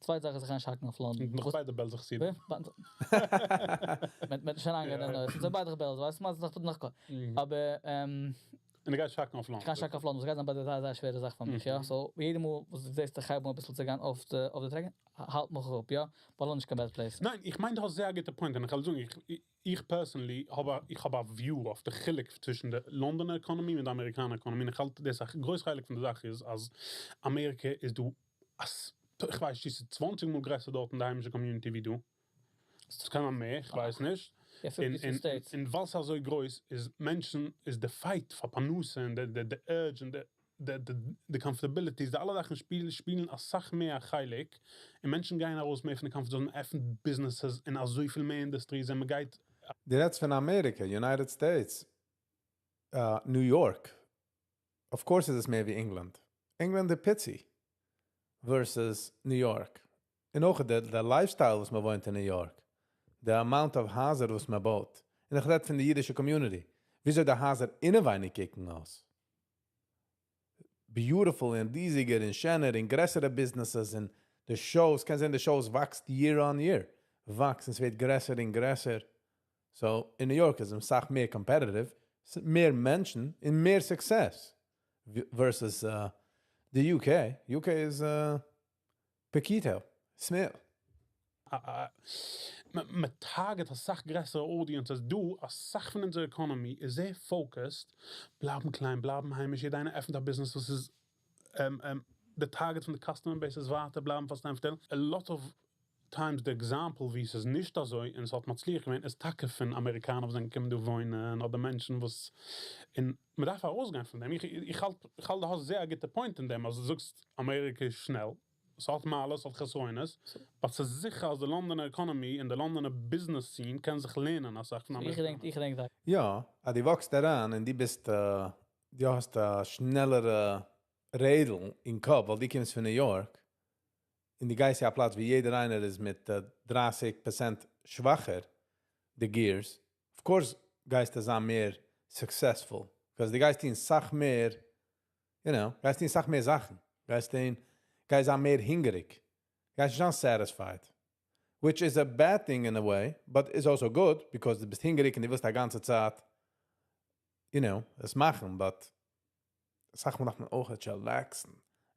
צווייטע זאך איז זיך איינשאקן אויף לאנדאן. נאך ביידע בעלזער חסידים. מיט שוין אנגענומען, עס איז ביידע בעלז, ווייסט מען, נאך נאך. אבער און דו גייסט האקן אויף לאנדאן. איך גיי האקן אויף לאנדאן, דאס גייט זיין ביי די זייער זייער שווערע זאך פאר מיך, יא. So יעדע מאל וואס דו זעסט איך הייב אן א ביסל צו גיין אויף די track, האלט מיך אפ, יא. ווייל לאנדאן איז קיין bad place. ניין, איך מיין, דו האסט זייער גוטע point. און איך וועל זאגן, איך personally האב א view אויף די חילוק צווישן די לאנדאנער economy און די אמעריקאנער economy. און איך האלט, דאס א גרויס חלק פון די זאך איז, אז אמעריקע איז דא, אז, איך ווייס נישט, 20 מאל גרעסער דארט אין די היימישע community ווי דא. ס'קען זיין מער, כ'ווייס נישט. יא, 50 states. און ווייל ס'איז אזוי גרויס איז מענטשן, איז די fight פאר פרנסה און די urge און די comfortabilities, די אלע זאכן שפילן אסאך מער א חלק, און מענטשן גייען ארויס מער פון די comfort zone, מ'עפנט businesses אין אזויפיל מער industries און מ'גייט. דו רעדסט פון אמעריקע, United States, New York, of course איז עס מער ווי ענגלאנד. ענגלאנד איז פיצי versus New York. און אויך די lifestyle וואס מען וואוינט אין New York. די amount of הייזער וואס מען בויט. און איך רעד פון די אידישע community. וויאזוי די הייזער אינעווייניג קוקן אויס. Beautiful און ריזיגער און שענער און גרעסערע businesses און די shows, קענסט זען די shows וואקסט year on year. וואקסט און ס'ווערט גרעסער און גרעסער. So אין New York איז אסאך מער competitive, מער מענטשן און מער success versus די UK. UK איז poquito, small. מען target אסאך גרעסערע audiences דא, אסאך פון אונזער economy איז זייער focused, בלייבן קליין, בלייבן היימיש, יעדער איינער עפנט א business וואס איז די target פון די customer base איז ווייטער בלייבן פאר סטעמפארד היל. A lot of times די example ווי עס איז נישט אזוי און עס האט מצליח געווען איז טאקע פון אמעריקאנער וואס זענען געקומען דא וואוינען אדער מענטשן וואס און מען דארף ארויסגיין פון דעם. איך האלט איך האלט דו האסט זייער א גוטע point אין דעם אז דו זאגסט אמעריקע איז שנעל, עס האט מעלות עס האט חסרונות, but ס'איז זיכער אז די לאנדאנער economy און די לאנדאנער business scene קען זיך לערנען אסאך פון אמעריקע. איך געדענק דא. יא, אז דו וואקסט אריין און דו ביסט דו האסט א שנעלערע רעדל אין קאפ ווייל דו קומסט פון New York און דו גייסט צו א פלאץ ווי יעדער איינער איז מיט 30% שוואכער די gears, of course גייסטו זיין מער successful, because דו גייסט טון סאך מער, you know, גייסט טון סאך מער זאכן, גייסט טון, גייסט זיין מער הונגעריג, גייסט נישט זיין satisfied, which is a bad thing in a way, but is also good, because דו ביסט הונגעריג און דו ווילסט א גאנצע צייט, you know, עס מאכן, but אסאך מאל דארף מען אויך chillaxן,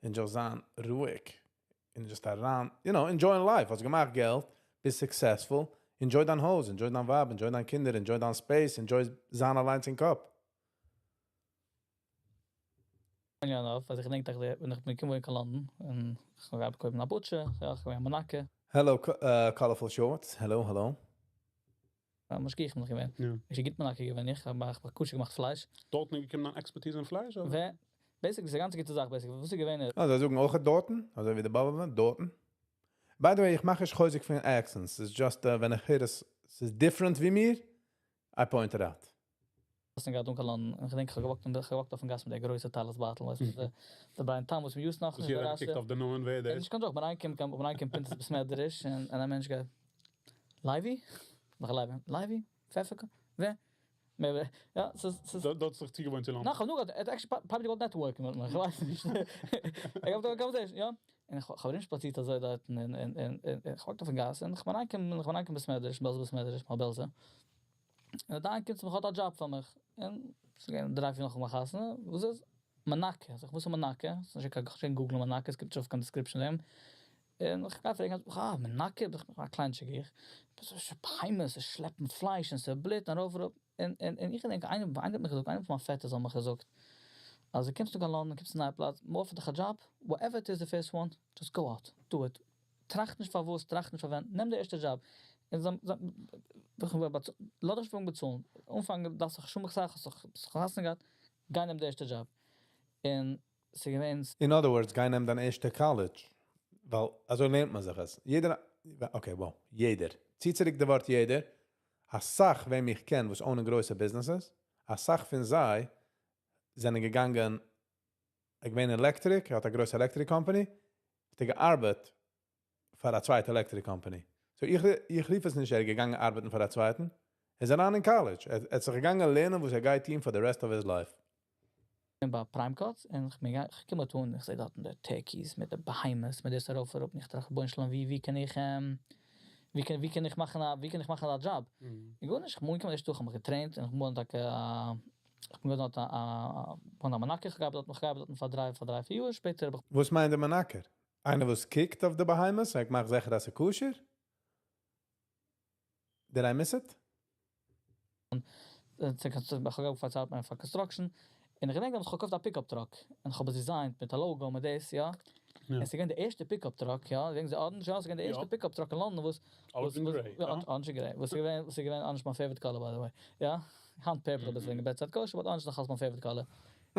און just זיין רואיג, און just אריין, you know, enjoying life, האסט געמאכט געלט, ביסט successful, enjoy דיין הויז, enjoy דיין ווייב, enjoy דיין קינדער, enjoy דיין space, enjoy זיין אליינס אין קאפ. יא, אז איך געדענק, ווען איך בין געקומען קיין לאנדאן, און איך האב געהאט געקויפט א butcher, יא, איך בין א מנקר. Hello, colorful shorts, hello, hello. משגיח נאך געווען. איך גיט מנקר געווען, איך האב איך כשר געמאכט פלייש. דארט געקומען אן expertise אין פלייש, אדער? ווער? Basically, ס'איז א גאנץ גוטע זאך, basically. וואס איז געווען? אה, זיי זאגן אויך דארטן, אזוי ווי די באבע, דארטן. By the way, איך מאך נישט חוזק פון accents. ס'איז just, ווען איך הער עס, ס'איז different ווי מיר, I point it out. וואס געהאט אן קיין לאנדאן, איך געדענק איך האב גע walkט, איך האב גע walkט אויפן גאס מיט דער גרויסע טלית בייטל, ווייסט דו, דער בריין תם וואס מיר use נאך נישט דער קוקט אויף די נאמען ווער דער איז. נישט קיין joke, מען אריינקומט, מען אריינקומט פינטעס בית מדרש, און א מענטש גייט, לייבי? נאך לייבי, לייבי? פעפערקארן? ווער? מער, יא, ס'איז, ס'איז. דארט האט זיך צוגעוואוינט צו לאנדאן. נאך, נאך, ער האט actually probably געוואלט networkן מיט מיר, איך ווייס נישט. איך האב דא א conversation, יא. און איך האב ארומשפאצירט אזוי דארט, און, און, און, און, איך walk אויפן גאס, און איך בין אריינגעקומען, איך בין אריינגעקומען בית מדרש, בעלזא בית מדרש, מאל בעלזא. און דער דיין קומט צו מיך, האט א דזשאב פאר מיך. און ס'איז געווען דריי פיר נאך מיין חתונה, וואס איז? מנקה. זאג איך, וואס איז מנקה? ס'איז נישט קיין, כ'קען google'ן מנקה, עס קומט נישט אויף קיין description דעם. און איך גיי פרעגן, אה, מנקה, איך בין א קליינטשיק איך. בהמות, זיי שלעפן פלייש און ס'בלוט און ארויף אראפ. און, און, און איך געדענק, איינער, איינער האט מיך געזאגט, איינער פון מיין פעטערס האט מיך געזאגט, אז דו קומסט דא קיין לאנדאן, קומסט צו א נייע פלאץ, מ'offerט דיך א דזשאב, whatever it is the first one, just go out, do it. טראכט נישט פארוואס, טראכט נישט פאר ווען, נעם די ערשטע דזשאב. און זיי, זיי, לאז דיך נישט פון באצאלן. אנפאנג דארפסט זיך שומעך זאך, האסט זיך חתונה געהאט, גיי נעם די ערשטע דזשאב. און ס'איז געווען In other words, גיי נעם דיין ערשטע college. ווייל אזוי לערנט מען זיך עס. יעדער, okay, well, יעדער. צי צוריק די ווארט יעדער. א סאך וועם איך קען, וואס ownען גרויסע businesses, א סאך פון זיי זענען געגאנגען, איך געווען electric, ער האט א גרויסע electric company, האט ער געארבעט פאר א צווייטע electric company. So איך, איך רוף עס נישט, ער איז געגאנגען ארבעטן פאר א צווייטן. ער איז אריין אין college. ער האט זיך געגאנגען לערנען, וואס ער גייט טון for the rest of his life. ביי Prime Cuts, און איך בין איך קום דארט אן, איך זע דארט די turkeys מיט די בהמות, מיט דאס ארויף אראפ, און איך טראכט, רבונו של עולם, ווי, ווי קען איך, ווי קען, ווי קען איך מאכן א, ווי קען איך מאכן א דזשאב? איך גארנישט, איך בין אנגעקומען ערשט טאג, איך האב מיך גע trainט, און איך בין טאקע, איך בין געווארן דארט א, א מנקר, איך האב געארבעט דארט, איך געארבעט דארט פאר דריי, פאר דריי, פיר יאר, שפעטער האב איך וואס מיינט דער מנקר? איינער וואס קוקט אויף די בהמות, ער מאכט זיכער אז ס'איז כשר? Did I miss it? איך האב פארציילט מיין פאר construction, און איך געדענק, איך האב געקויפט א pickup truck, און איך האב עס designט מיט א logo, מיט דאס, יא. עס איז געווען די ערשטע pickup truck, יא, געדענקסט די orange, יא, עס איז געווען די ערשטע pickup truck אין לאנדאן וואס, Orange and gray, יא. Orange and gray, וואס איז געווען, וואס איז געווען orange מיין favorite color by the way, יא, היינט purple אביסל וועגן בית כשר, but orange איז נאך אלס מיין favorite color.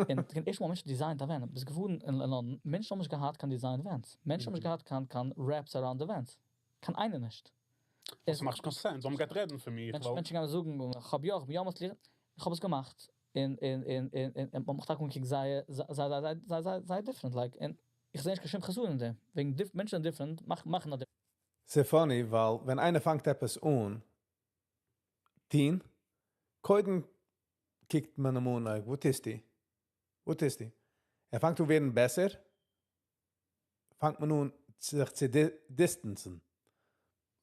און די ערשטע מאל מענטשן designט א van, ביסט געפארן אין לאנדאן, מענטשן האבן נישט געהאט קיין design vans, מענטשן האבן נישט געהאט קיין קיין wraps around די vans, קיין איינער נישט. עס מאכט קיין sense, זאל מען גייט רעדן פון מיר, מענטשן מענטשן גייען זאגן, איך האב יא, איך בין יא מצליח, איך האב עס געמאכט, און און און און און מען האט מיך טאקע אנגעקוקט זייער זייער זייער זייער זייער different, like, און איך זע נישט קיין שום חסרון אין דעם, וועגן מענטשן זענען different, מאכן א ס'איז funny, ווייל ווען איינער פאנגט עפעס אן טון, קודם קוקט מען אים אן like, וואס טוסטו? וואס טוסטו? ער פאנגט אן ווערן בעסער, פאנגט מען אן זיך צו distance'ן.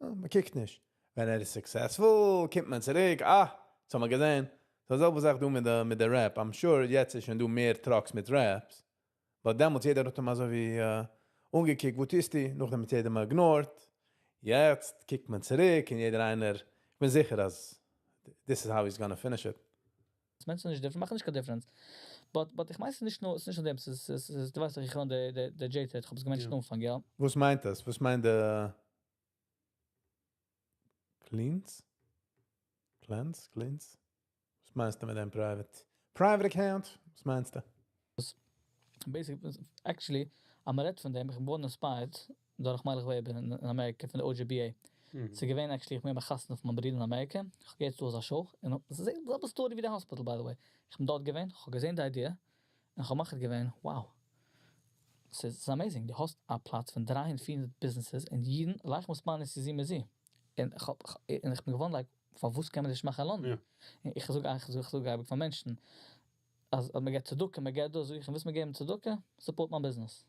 מען קוקט נישט. ווען ער איז successful, קומט מען צוריק, אה, דאס האבן מיר געזען. דאס זעלבע זאך דא מיט די wrap. I'm sure יעצט איז שוין דא מער trucks מיט wraps. But דעמאלטס יעדער האט אים אזוי ווי אנגעקוקט, וואס טוסטו? נאכדעם האט יעדער אים ignored. יעצט קוקט מען צוריק און יעדער איינער, איך בין זיכער אז this is how he's gonna finish it. מענטשן נישט different, מאכן נישט קיין difference. But איך מיין, עס איז נישט נאר דעם, עס איז, דו ווייסט דאך, איך run די J-Trade, איך האב עס געמענטשט אנפאנג, יא. וואס מיינט דאס? וואס מיינט די cleans? Cleanse? Cleans? וואס מיינסטו מיט דעם private account? וואס מיינסטו? Basic, actually, אז מ'רעדט פון דעם, איך בין געווארן inspired דורך מיילעך וועבער אין אמעריקע פון די OGBA. ס'איז געווען actually, איך בין געווען ביי חתונה פון מיין ברודער אין אמעריקע, איך האב געהערט ס'איז דא אזא show, און עס איז די זעלבע story ווי די hospital, by the way. איך בין דארט געווען, איך האב געזען די idea, און איך האב מחליט געווען, wow, ס'איז amazing, דו האסט א פלאץ פון 300, 400 businesses, און אידן, לייכט מוז מען נישט צו זען מיט זי. און איך בין געווארן like, פארוואס קען מען נישט מאכן אין לאנדאן? און איך זאג אייביג פאר מענטשן, אז מען געבט צדקה, מען געבט דאס, זאג איך, ווילסט מיר געבן צדקה? Support מיין business.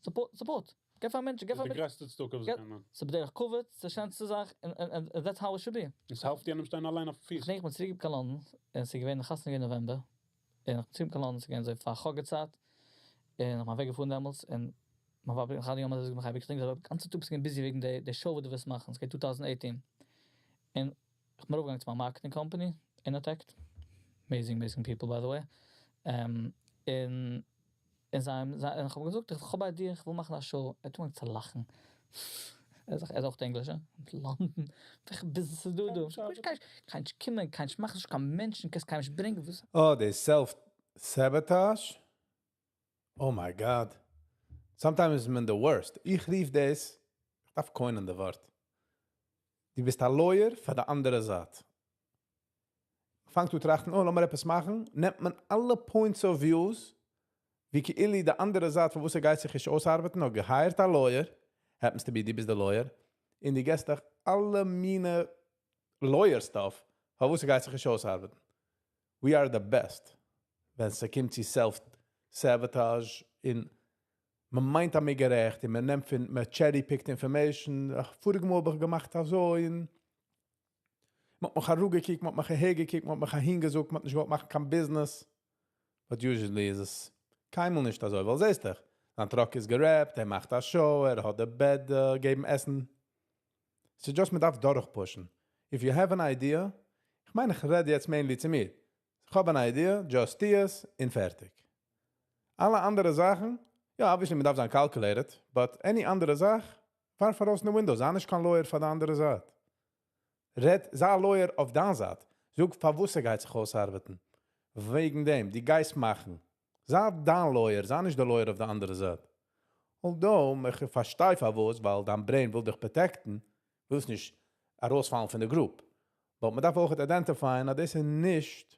Support, support. געב פאר מענטשן, געב פאר די גרעסטע צדקה וואס קען מען. ס'איז בדרך כבוד, ס'איז די שענסטע זאך, and that's how it should be. עס העלפט יענעם שטיין אליין אויף פיס. איך דענק, איך בין צוריק קיין לאנדאן, און ס'איז געווען די חתונה אין נאוועמבער, און איך בין צוריק קיין לאנדאן, ס'איז געווען אזוי פאר חגא צייט, און איך בין אוועקגעפארן דעמאלטס, און מיין ווייב האט געזאגט, איך דענק, די גאנצע טאג ביסטו געווען busy וועגן די show וואס דו ווילסט מאכן, עס גייט 2018. און איך בין ארויפגעגאנגען צו מיין marketing company, Innotect, amazing, amazing people, by the way. און איך האב געזאגט, איך האב א idea, איך וויל מאכן א show. ער האט אנגעהויבן צו לאכן. ער איז אויך ענגליש, אה? לאנדאן, וועלכע business איז דא דא? קיין קומען, קיין מאכן נישט קיין מענטשן, קענסט קיינעם נישט ברענגען. וואס? Oh, די self-sabotage? Oh my God. Sometimes איז מען the worst. איך רוף דאס, איך דארף coin'ען די ווארט. דו ביסט א lawyer פאר די אנדערע זייט. פאנגט אן טראכטן, oh, לאמיר עפעס מאכן, נעמט מען אלע points of views, ווי כאילו די אנדערע זייט, פון וואס ער גייט זיך נישט אויסארבעטן, נאר געhired א lawyer, happens to be, דו ביסט דער lawyer, און דו געבסט דאך אלע מינע lawyer stuff, פון וואס ער גייט זיך נישט אויסארבעטן. We are the best. ווען עס קומט צו self-sabotage, אין מען מיינט אז מיר גערעכט, און מען נעמט פון, מען cherry-picked information, אך, פאריגע מאל האב איך געמאכט אזוי, און מען האט מיך אראפגעקוקט, מען האט מיך אהערגעקוקט, מען האט מיך אהינגעזאגט, מען האט נישט געוואלט מאכן קיין business. But usually איז עס קיינמאל נישט אזוי, ווייל זעסט דאך, זיין truck איז געwrapped, ער מאכט א show, ער האט די bed, געבן עסן. ס'איז just מען דארף דורכpush'ן. If you have an idea, איך מיין, איך רעד יעצט mainly צו מיר. איך האב אן idea, just טו עס, און פערטיג. אלע אנדערע זאכן, יא, obviously מען דארף זיין calculated, but any אנדערע זאך, ווארף ארויס אין די window, זיי נישט קיין lawyer פאר די אנדערע זייט. רעד, זיי א lawyer אויף דיין זייט. זאג, פארוואס ער גייט זיך אויסארבעטן. וועגן דעם, דו גייסט מאכן. זיי דיין lawyer, זיי נישט דער lawyer אויף די אנדערע זייט. Although, איך פארשטיי פארוואס, ווייל דיין brain וויל דיך protect'ן, ווילסט נישט ארויספאלן פון די group. But מען דארף אויך identify'ן, אז דאס איז נישט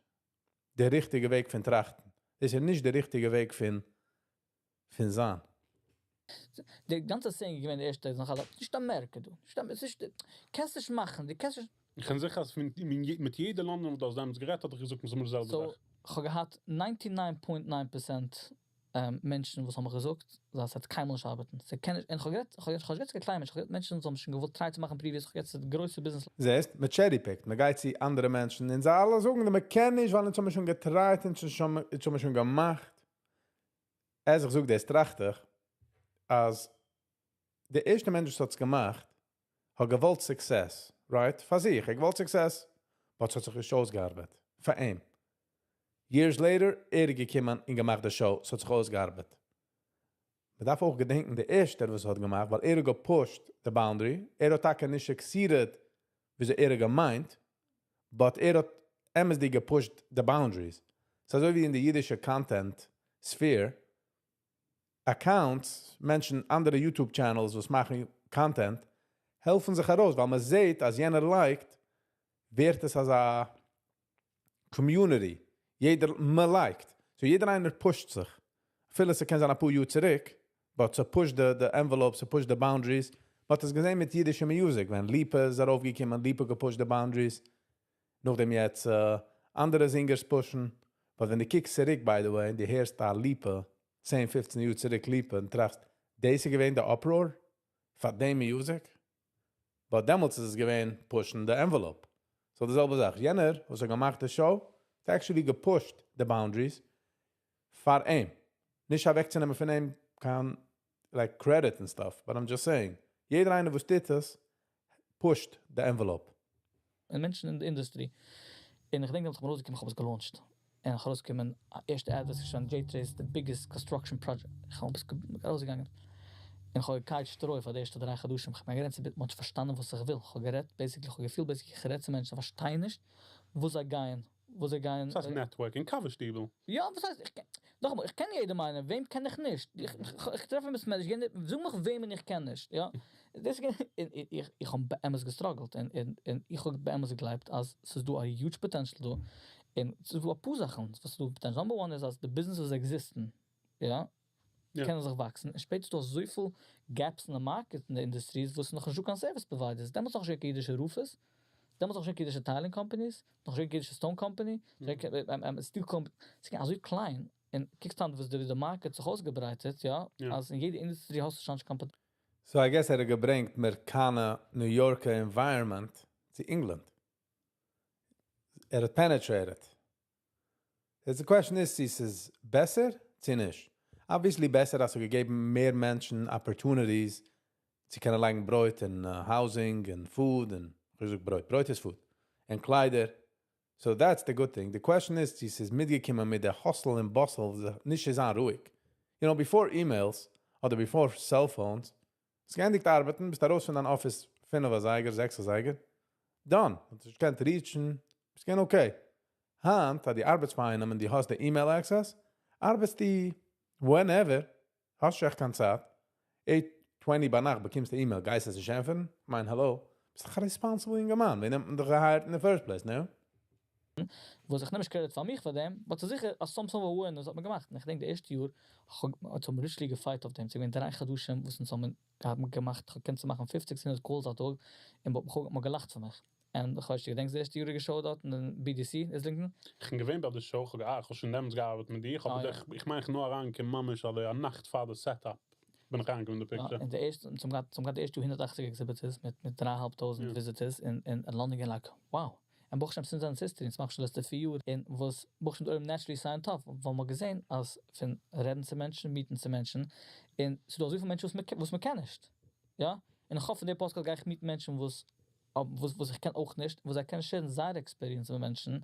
דער ריכטיגער וועג פון טראכטן. דאס איז נישט דער ריכטיגער וועג פון זיין. די גאנצע thing איז געווען די ערשטע, איז נאך אלע, נישט אמעריקע דא, נישט אמעריקע, עס איז נישט, קענסט נישט מאכן, דו קענסט נישט. איך קען זיכער, אז מיט יעדער לאנד, וואס דו האסט דעמאלטס גערעדט, האט ער געזאגט, מיר זאלן די זעלבע זאך. איך האב געהאט 99.9% מענטשן, וואס האבן מיר געזאגט, אז עס וועט קיינמאל נישט ארבעטן. זיי קענען נישט, און איך האב גערעדט צו קליינע מענטשן, איך האב גערעדט מענטשן, וואס האבן שוין געוואלט try צו מאכן previous, איך האב גערעדט צו גרויסע business. זעסט, מען cherry-picked, מען גייט צו אנדערע מענטשן, און זיי אלע זאגן, מען קען נישט, ווייל אונז האבן שוין געtry'ט, אונז האבן שוין געמאכט. אז איך זאג דאס, טראכט איך, אז דער ערשטער מענטש, וואס האט'ס געמאכט, האט געוואלט success, right? פאר זיך, ער געוואלט success, but ס'האט זיך נישט אויסגעארבעט. פאר אים. Years later, ער איז געקומען און געמאכט די show, ס'האט זיך אויסגעארבעט. מען דארף אויך געדענקען די ערשטער וואס האט געמאכט, ווייל ער האט געפושט די boundary, ער האט טאקע נישט succeeded וויאזוי ער האט געמיינט, but ער האט אמת'דיג געפושט די boundaries. ס'איז אזוי ווי אין די אידישע content sphere, accounts, מענטשן, אנדערע YouTube channels וואס מאכן content, העלפן זיך ארויס, ווייל מען זעט אז יענער לייקט, ווערט עס אזא community. יעדער מען לייקט. So יעדער איינער פושט זיך. אפילו ס'קען זיין א פאר יאר צוריק, but ס'פושט the envelope, ס'פושט the boundaries. מ'האט עס געזען מיט אידישע music, ווען ליפא איז ארויפגעקומען, ליפא געפושט the boundaries. נאכדעם יעצט אנדערע singers פושן. But ווען דו קוקסט צוריק, by the way, דו הערסט א ליפא, 10, 15 יאר צוריק ליפא, און טראכסט, דאס איז געווען די uproar פאר דעם music? But דעמאלטס איז עס געווען פושן the envelope. So די זעלבע זאך. יענער, וואס האט געמאכט די show, האט actually געפושט the boundaries פאר אים. נישט אוועקצונעמען פון אים קיין like credit and stuff, but I'm just saying, יעדער איינער וואס טוט עס, pushed the envelope. און מענטשן אין די industry. און איך געדענק, איך בין ארויסגעקומען, איך האב עס געלאונטשט. און איך ארויסגעקומען, ערשטע ad וואס איז שוין J-Trace, the biggest construction project. איך האב עס ארויסגעגאנגען. און איך האב געקייט שטרוי פאר די ערשטע 3 חדשים. איך האב גערעדט צו, מ'האט נישט פארשטאנען וואס איך וויל. איך האב גערעדט, basically, איך האב געפילט, basically, איך רעד צו מענטשן, פארשטייען נישט, וואו זיי גייען. וואו זיי גייען. דאס הייסט networking, קאווע שטיבל. יא, וואס הייסט, איך קען, נאכאמאל, איך קען יעדעם איינעם, וועם קען איך נישט? איך טרעף מיט מענטשן, זאג מיך וועמען איך קען נישט, יא? דאס איך האב באמת געסטראגלט און איך האב באמת געגלייבט אז ס'איז דא א huge potential דא. און ס'איז דא א פאר זאכן וואס ס'איז דא potential. Number one איז אז די businesses עקזיסטן, יא? קענען זיך וואקסן. און שפעטער איז דא אזויפיל gaps אין די market, אין די industries, וואס נאך נישט דא קיין service providers. דעמאלטס נאך נישט אידישע roofers, דעמאלטס נאך נישט אידישע tiling companies, נאך נישט אידישע stone company, steel company. ס'איז אזוי קליין. און קוקסט אן וואס די market זיך אויסגעברייטערט, יא? אז אין יעדע industry האסטו שוין company. So I guess ער האט געברענגט אמעריקאנער New Yorker environment צו England. ער האט penetrated. The question is, איז עס בעסער, צו נישט? Obviously בעסער, אז ער געגעבן מער מענטשן opportunities צו קענען לייגן ברויט און housing און food און איך זאג ברויט, ברויט איז food און קליידער. So that's the good thing. The question is, צו ס'איז מיטגעקומען מיט דער hustle און bustle, נישט צו זיין רואיג. Before emails אדער before cell phones, האסט געענדיגט ארבעטן, ביסט ארויס פון דיין office 5 אזייגער, 6 אזייגער. Done. דו קענסט ריטשן, ביסט געווען okay. היינט, אז דו ארבעטסט פאר איינעם און דו האסט די email access, ארבעטסטו whenever, האסט שוין קיין צייט. 8:20 ביינאכט באקומסטו email, גייסט עס נישט ענטפערן? מיין, hello, ביסט דאך א responsible יונגערמאן. ווער נעמט מען דיך געהייערט in the first place, no? וואס איך נעם נישט credit פאר מיך פאר דעם, but זיכער, אז some sort of awareness האט מען געמאכט. און איך געדענק, די ערשטע יאר, האט מען literally געפייט אויף דעם. ס'איז געווען 3 חדשים, וואס אונז האבן געמאכט, איך קען צו מאכן 50 600 calls א טאג, און מ'האט געלאכט פון מיך. און איך ווייס, געדענקסט די ערשטע יאר show דארט אין BDC, Islington? איך בין געווען ביי די show, איך האב שוין דעמאלטס געארבעט מיט דיר, אבער איך מיין, איך נאר אריינגעקומען ממש אזוי א נאכט פאר די setup. בין איך אריינגעקומען אין די picture. אין די ערשטע, צום גאט די ערשטע 180 exhibitors מיט 3500 visitors אין לאנדאן געווען like, wow. און ברוך השם since then history, אונז מאכן שוין לעצטע 4 יאר, און וואס ברוך השם דער naturally signed off, וואו מיר געזען, אז פון רעדן צו מענטשן, מיטן צו מענטשן, און ס'איז דא אזויפיל מענטשן, וואס מען קען נישט. יא? און איך האף פון דער podcast גיי איך מיטן מענטשן, וואס איך קען אויך נישט, וואס זיי קענען שערן זייער experience מיט מענטשן,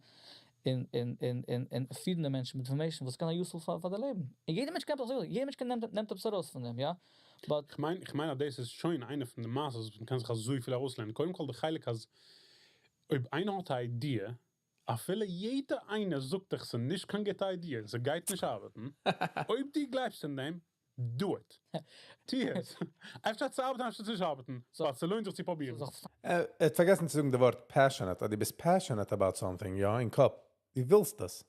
אין פירן די מענטשן מיט information, וואס קען useful פאר די לעבן. און יעדער מענטש קען דאך אזוי, יעדער מענטש קען נעמט עפעס ארויס פון דעם, יא? But איך מיין, אז דאס איז שוין איינע פון די מעשיות, וואס מען קען זיך אזוי פיל ארויסלערנען. קודם כל, דער חלק, אז אויב איינער האט א idea, אפילו יעדער איינער זאגט דיך, ס'איז נישט קיין גוטע idea, ס'גייט נישט ארבעטן, אויב דו גלייבסט אין דעם, do it. טו עס. אפשר צו ארבעטן, אפשר צו נישט ארבעטן. So, עס לוינט זיך צו פרובירן. ער האט פארגעסן צו זאגן די ווארט passionate. אז דו ביסט passionate about something, יא, אין קאפ. דו ווילסט עס.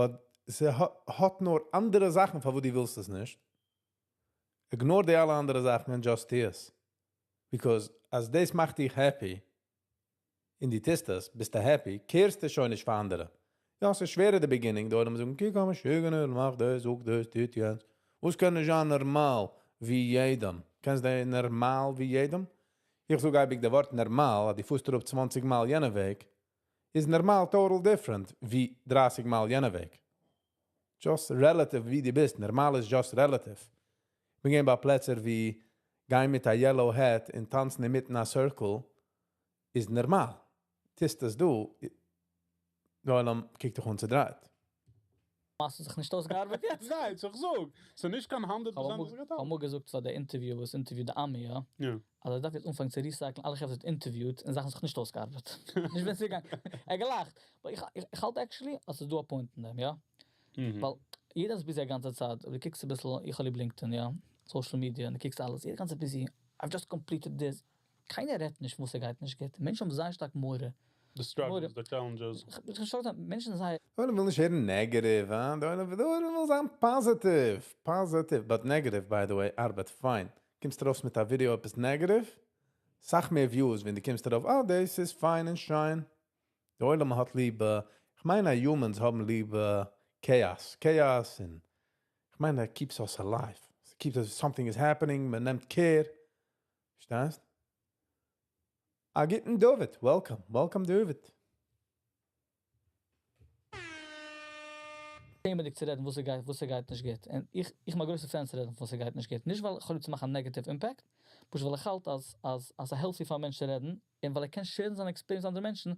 But עס האט נאר אנדערע זאכן, פאר וואס דו ווילסט עס נישט. Ignore די אלע אנדערע זאכן and just טו עס. Because אז דאס מאכט דיך happy, און דו טוסט עס, ביסטו happy, קערסטו שוין נישט פאר אנדערע. יא, ס'איז שווער at the beginning, דא וועלן זאגן, קוק, א משוגענער, מאכט דאס, זאגט דאס, טוט יענץ. וואס קען נישט זיין נארמאל ווי יעדעם? קענסט דו נארמאל ווי יעדעם? איך זאג אייביג די ווארט נארמאל, אז דו פארסט אראפ 20 מייל יענע וועג, איז נארמאל total different ווי 30 מייל יענע וועג. Just relative ווי דו ביסט, נארמאל איז just relative. מיר גייען ביי פלעצער ווי גיין מיט א yellow hat און טאנצן אינמיטן א circle איז נארמאל. טוסט עס דא, דער עולם קוקט דיך אן צודרייט. האסט זיך נישט אויסגעארבעט יעצט? ניין, so איך זאג, ס'איז נישט קיין 100% וואס גייט כ'האב אמאל געזאגט פאר די interviewer וואס interview ט די עמי, יא? יא. אז ער דארף יעצט אנפאנגען צו recycle ן אלע חברה וואס האט interview ט און זאכן זיך נישט אויסגעארבעט. נישט ווען ס'איז געגאנגען. ער האט געלאכט. But איך האלט actually אז ס'איז דא א point אין דעם, יא? ווייל יעדער איז busy א גאנצע צייט. אויב דו קוקסט אביסל, איך האב ליב LinkedIn, יא? Social media, און דו קוקסט אלעס, יעדער גאנצע busy. I've just completed this. קיינער רעדט נישט פון וואס ס'גייט נישט גוט. מענטשן האבן זייער שטארק מורא. The struggles, the challenges. מענטשן זייער. דער עולם וויל נישט הערן negative, הא? דער עולם וויל זיין positive. Positive, but negative, by the way, ארבעט פיין. קומסט ארויס מיט א ווידיאו עפעס negative, סאך מער views, ווען דו קומסט ארויף, oh, דאס איז פיין און שיין. דער עולם האט ליב, איך מיין, humans האבן ליב chaos. Chaos און, איך מיין, that keeps us alive. It keeps us, something is happening, מען נעמט care. פארשטייסט? א גוטן David. Welcome. Welcome, David. שעמעדיג צו רעדן, וואס עס גייט נישט גוט. און איך מאג גרויסע fans צו רעדן, וואס עס גייט נישט גוט. נישט ווייל איך האב ליב צו מאכן negative impact, פשוט ווייל איך האלט, אז א healthy פאר מענטשן צו רעדן, און ווייל ער קען share ן זיין experience אנדערע מענטשן,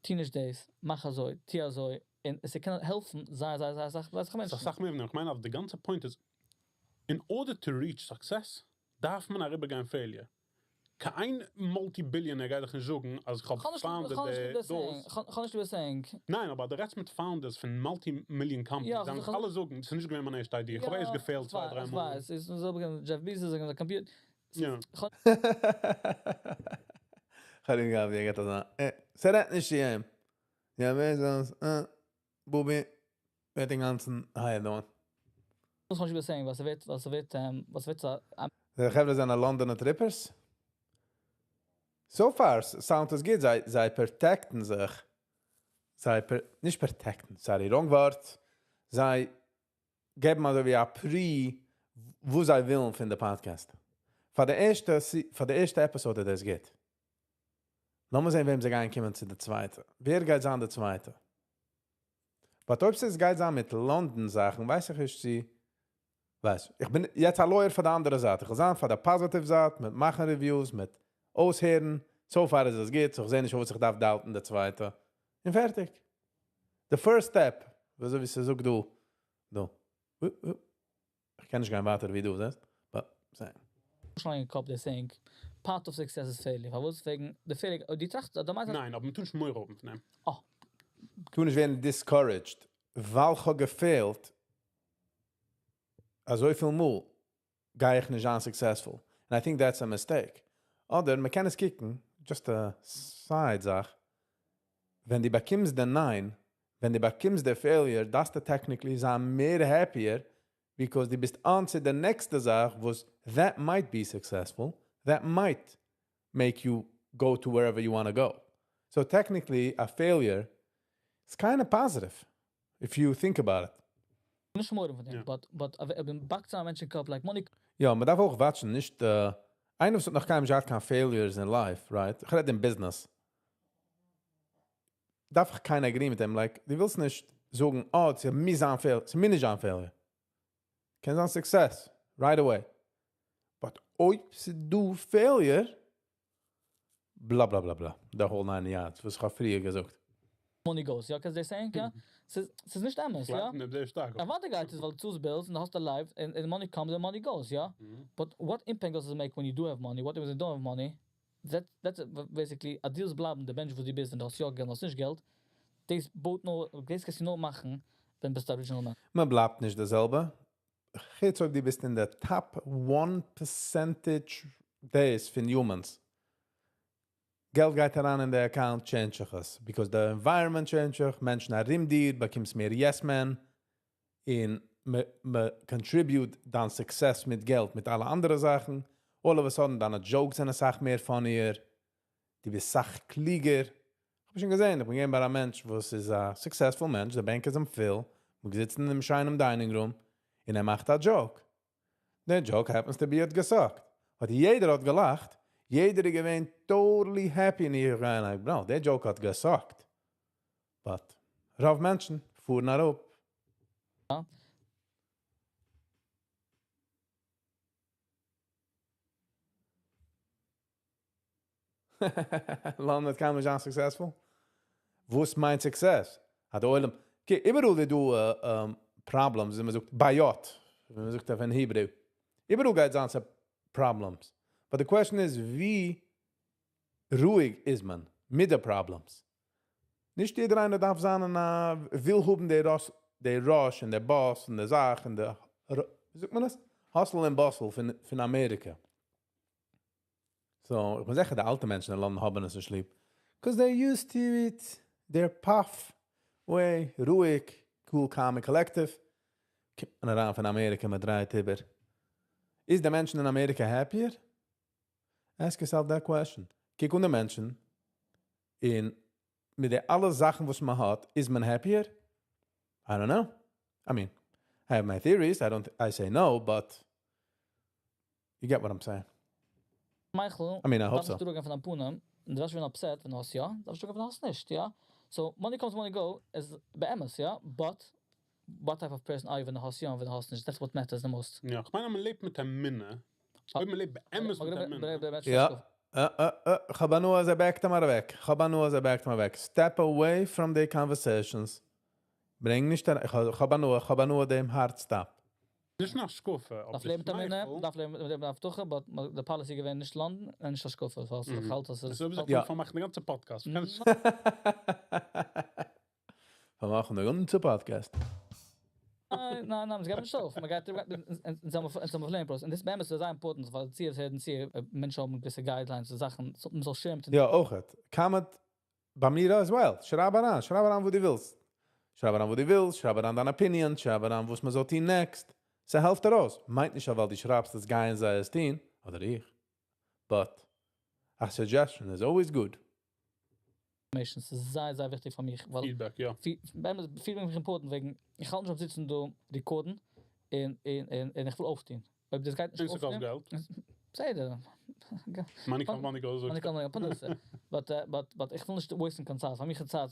טו נישט דאס, מאך אזוי, טו אזוי, און עס קען העלפן, זייער, זייער, זייער, זייער, זייער מענטשן. סאך מער, איך מיין, אויף די גאנצע point איז, in order to reach success, דארף מען אריבערגיין failure. קיין multi-billionaire גייט דיך נישט זאגן, אז איך האב founded די דאס. קען נישט ליבער saying. ניין, אבער דו רעדסט מיט founders פון multi-million companies, זיי אלע זאגן, דאס איז נישט געווען מיין ערשטע idea. איך האב ערשט גע fail ט צוויי, דריי מאל. איך ווייס, עס איז אזוי Jeff Bezos, דער computer. יא. איך האב געהאט, ווי ער גייט אזא, ס'רעדט נישט צו אים. יא, Bezos, בובי, ווערט דעם גאנצן היי דא. דאס קען איך ליבער saying, וואס ווערט די חברה זענען לאנדאנער trippers? So far, sound עס גוט, זיי protect ן זיך. זיי per, נישט protect ן, sorry, wrong ווארט. זיי געבן אזוי ווי א pre, וואו זיי ווילן פון די podcast. פאר די ערשטע episode דאס גייט. לאמיר זען, וועם זיי גייען קומען צו די צווייטע. ווער גייט זיין די צווייטע? But אויב עס גייט זיין מיט לאנדאן זאכן, ווייס איך נישט צו ווייס, איך בין יעצט א lawyer פאר די אנדערע זייט. איך וויל זיין פאר די positive זייט, מיט מאכן reviews, מיט אויסהערן. So far איז עס גוט, so איך זע נישט, וואס איך דארף doubt ן די צווייטע. און פערטיג. The first step, אזוי ווי ס'זאגט דא, דא. איך קען נישט גיין ווייטער ווי דו, זעסט? But, זיי. שוין אין קאפ, they saying, part of success is failure. פארוואס? וועגן די failure, דו טראכסט, דו מיינסט, ניין, אבער מען טאר נישט מורא האבן פון דעם. Oh. טו נישט ווערן discouraged, ווייל איך האב גע fail ט, אזוי פיל מאל, גיי איך נישט זיין successful. And I think that's a mistake. אדער, מען קען עס קוקן, just a side זאך, ווען דו באקומסט די ניין, ווען דו באקומסט די failure, דארפסטו technically זיין מער happier, because דו ביסט on to the next זאך, וואס that might be successful, that might make you go to wherever you want to go. So technically, a failure is kind of positive, if you think about it. נישט מורא פון דעם, but אבער באקט זיין מענטשן קאפ, like money יא, מען דארף אויך watch ן, נישט, איינער וואס האט נאך קיינמאל געהאט קיין failures in life, right? איך רעד אין business. דארף איך קיין agree מיט דעם, like, דו ווילסט נישט זאגן, oh, ס'איז מוז זיין failure, ס'מוז נישט זיין failure. קען זיין success, right away. But אויב ס'דא failure, blah blah blah blah, the whole nine yards, וואס איך האב פריער געזאגט. Money goes, יא, 'cause they're saying, יא, ס'איז נישט אמת, יא? ניין, זייער שטארק. און וואס גייט איז, ווייל דו צאלסט bills און דו האסט a life, and money comes and money goes, יא? But what impact does it make when you do have money? What if you don't have money? That's basically, א דו בלייבן דער מענטש, וואס דו ביסט, און דו האסט יא געלט, האסט נישט געלט, דאס בויט נאר, דאס קענסטו נאר מאכן, ווען ביסט original man. מען בלייבט נישט דער זעלבע. חוץ אויב דו ביסט אין די top 1 percentage days פון humans. געלט גייט אריין אין די account, change זיך עס. Because the environment change זיך, מענטשן ארום דיר, באקומסט מער yes men, און מע contribute דיין success מיט געלט, מיט אלע אנדערע זאכן. All of a sudden, דיינע jokes זענען סאך מער funnier. דו ביסט סאך קליגער. איך האב שוין געזען, איך בין געווען ביי א מענטש, וואס איז א successful מענטש, די bank איז אים full, מיר זיצן אין דעם שיינעם dining room, און ער מאכט א joke. דער joke happens to be האט גע suck ט. האט יעדער האט געלאכט, יעדער איז געווען totally happy און איך גיי like, bro, דער joke האט גע suck ט. But רוב מענטשן פארן אראפ. יא. לאנדאן קען מען זיין successful? וואס מיינט success? האט דער עולם, okay, איבעראל איז דא. Problems, ווי מ'זאגט, בעיות, ווי מ'זאגט אויף אין Hebrew. איבעראל גייט זיין problems. But the question is, ווי רואיג איז מען מיט די problems? נישט יעדער איינער דארף זיין און וויל האבן די rush, די rush און די bus און די זאך און די, ווי זאגט מען עס? Hustle and bustle פון אמעריקע. So, איך בין זיכער, די אלטע מענטשן אין לאנדאן האבן עס נישט ליב. Because they're used to it. They're puff way, רואיג, cool, calm and collective. קומט מען אריין פון אמעריקע, מען דרייט איבער. איז די מענטשן אין אמעריקע happier? Ask yourself that question. קוק אן די מענטשן, אין מיט די אלע זאכן, וואס מען האט, איז מען happier? I don't know. I mean, I have my theories. I don't, I say no, but you get what I'm saying. Michael, I mean, I hope דארפסט so. דו גיין פון דיין פנים, און דו דארפסט ווערן upset, ווען דו האסט יא, דארפסט דו גיין ווען דו האסט נישט, יא? So, money comes, money go, איז באמת, יא? But, what type of person are you ווען דו האסט יא און ווען דו האסט נישט? That's what matters the most. יא, איך מיין, מען לעבט מיט אמונה. אויב מען לעבט באמת מיט אמונה. יא. איך האב הנאה אז ער back ט אים אוועק. איך האב הנאה אז ער back ט אים אוועק. Step away from the conversations. ברענג נישט, איך האב הנאה, איך האב הנאה דעם hard stop. נישט נאר השקפה, אבער דארף לעבן מיט אמונה, שמייכל. דארף לעבן מיט הבטחה, but די policy געווען נישט לאנדאן און נישט השקפה. דאס הייסט, איך האלט, אז עס אזוי ווי יא. זאגט, פארמאכן די גאנצע podcast. פארמאכן די גאנצע podcast. ניין, ניין, ניין, עס גייט נישט אויף. מען גייט אין זאמער לערנען process. און דאס באמת איז זייער important, ווייל צו עס הערן צו מענטשן האבן געוויסע guidelines און זאכן, so מען זאל share מיט יא, אויך. Comment ביי מיר as well. שרייב אריין, שרייב אריין, וואו דו ווילסט. שרייב אריין, וואו דו ווילסט, שרייב אריין דיין opinion, שרייב אריין, וואס מען זאל טון next. ס'העלפט ארויס. מיינט נישט, ווייל דו שרייבסט, דאס גייען זיי עס טון, אדער איך. But a suggestion is always good. information. עס איז זייער, זייער וויכטיג פאר מיך, ווייל Feedback, יא. באמת, feedback איז important, וועגן, איך האלט נישט אויף זיצן דא, record ן, און איך וויל אויפטון. אויב דאס גייט נישט און ס'קאסט אויפטון, געלט. בסדר. Money come, money goes. Money come, money go, but איך וויל נישט waste ן קיין צייט. פאר מיך איז צייט,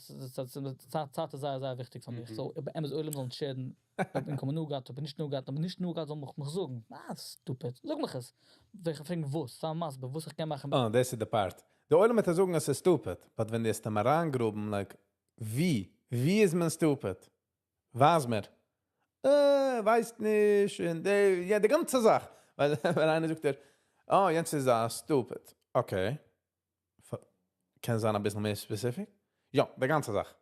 צייט, צייט איז זייער, זייער וויכטיג פאר מיך. So, אויב עס עולם זאל share ן, אויב איך קום נאר געהאט, אויב נישט נאר געהאט, אויב נישט נאר געהאט, זאל מיך זאגן, ah, stupid. זאג מיך עס. ווען איך פרעג וואס, זיי מסביר, וואס איך קען מאכן. Oh, דאס איז די part. די עולם וועט זאגן, עס איז stupid. But ווען דו וועסט אים אריינגראבן, like, ווי? ווי איז מען stupid? ווייז מיר. ווייסט נישט, און די, יא, די גאנצע זאך. ווייל, ווען איינער זאגט דיר, oh, יענץ איז stupid. Okay. קען זיין א ביסל מער specific? יא, די גאנצע זאך.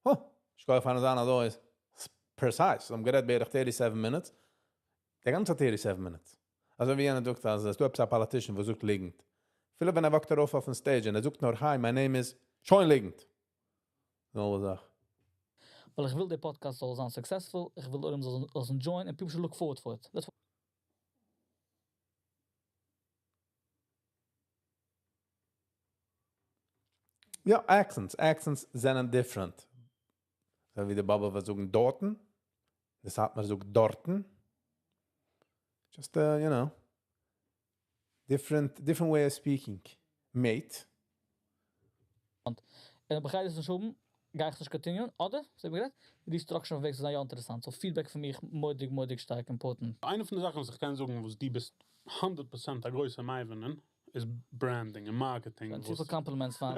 Oh, איך גיי פארן זיין אזוי איז precise. האבן גערעדט בערך 37 minutes. די גאנצע 37 minutes. אזוי ווי יענער זאגט, אז דו האסט א politician, וואס זאגט ליגנט. אפילו ווען ער walk ט ארויף אויפן stage און ער זאגט נאר, "Hi, my name is", שוין ליגנט. זאל זאך. ווייל איך וויל דער podcast זאל זיין successful, איך וויל עולם זאל enjoy, and people should look forward for it. That's יא, accents. Accents זענען different. אזוי ווי די באבע וואס זאגן דארטן. די סאטמאר זאגט דארטן. Just, different way of speaking. Mate. און אויב איך גיי עס נישט האבן, גיי איך נישט continue, אדער, זיי האבן גערעדט, restructure אויף וועג צו זיין יא אינטערעסאנט. So feedback פאר מיך, מוראדיג, מוראדיג שטארק important. איינע פון די זאכן, וואס איך קען זאגן, וואס דו ביסט 100% א גרויסער מבין אין, איז branding און marketing. צו פיל compliments פאר.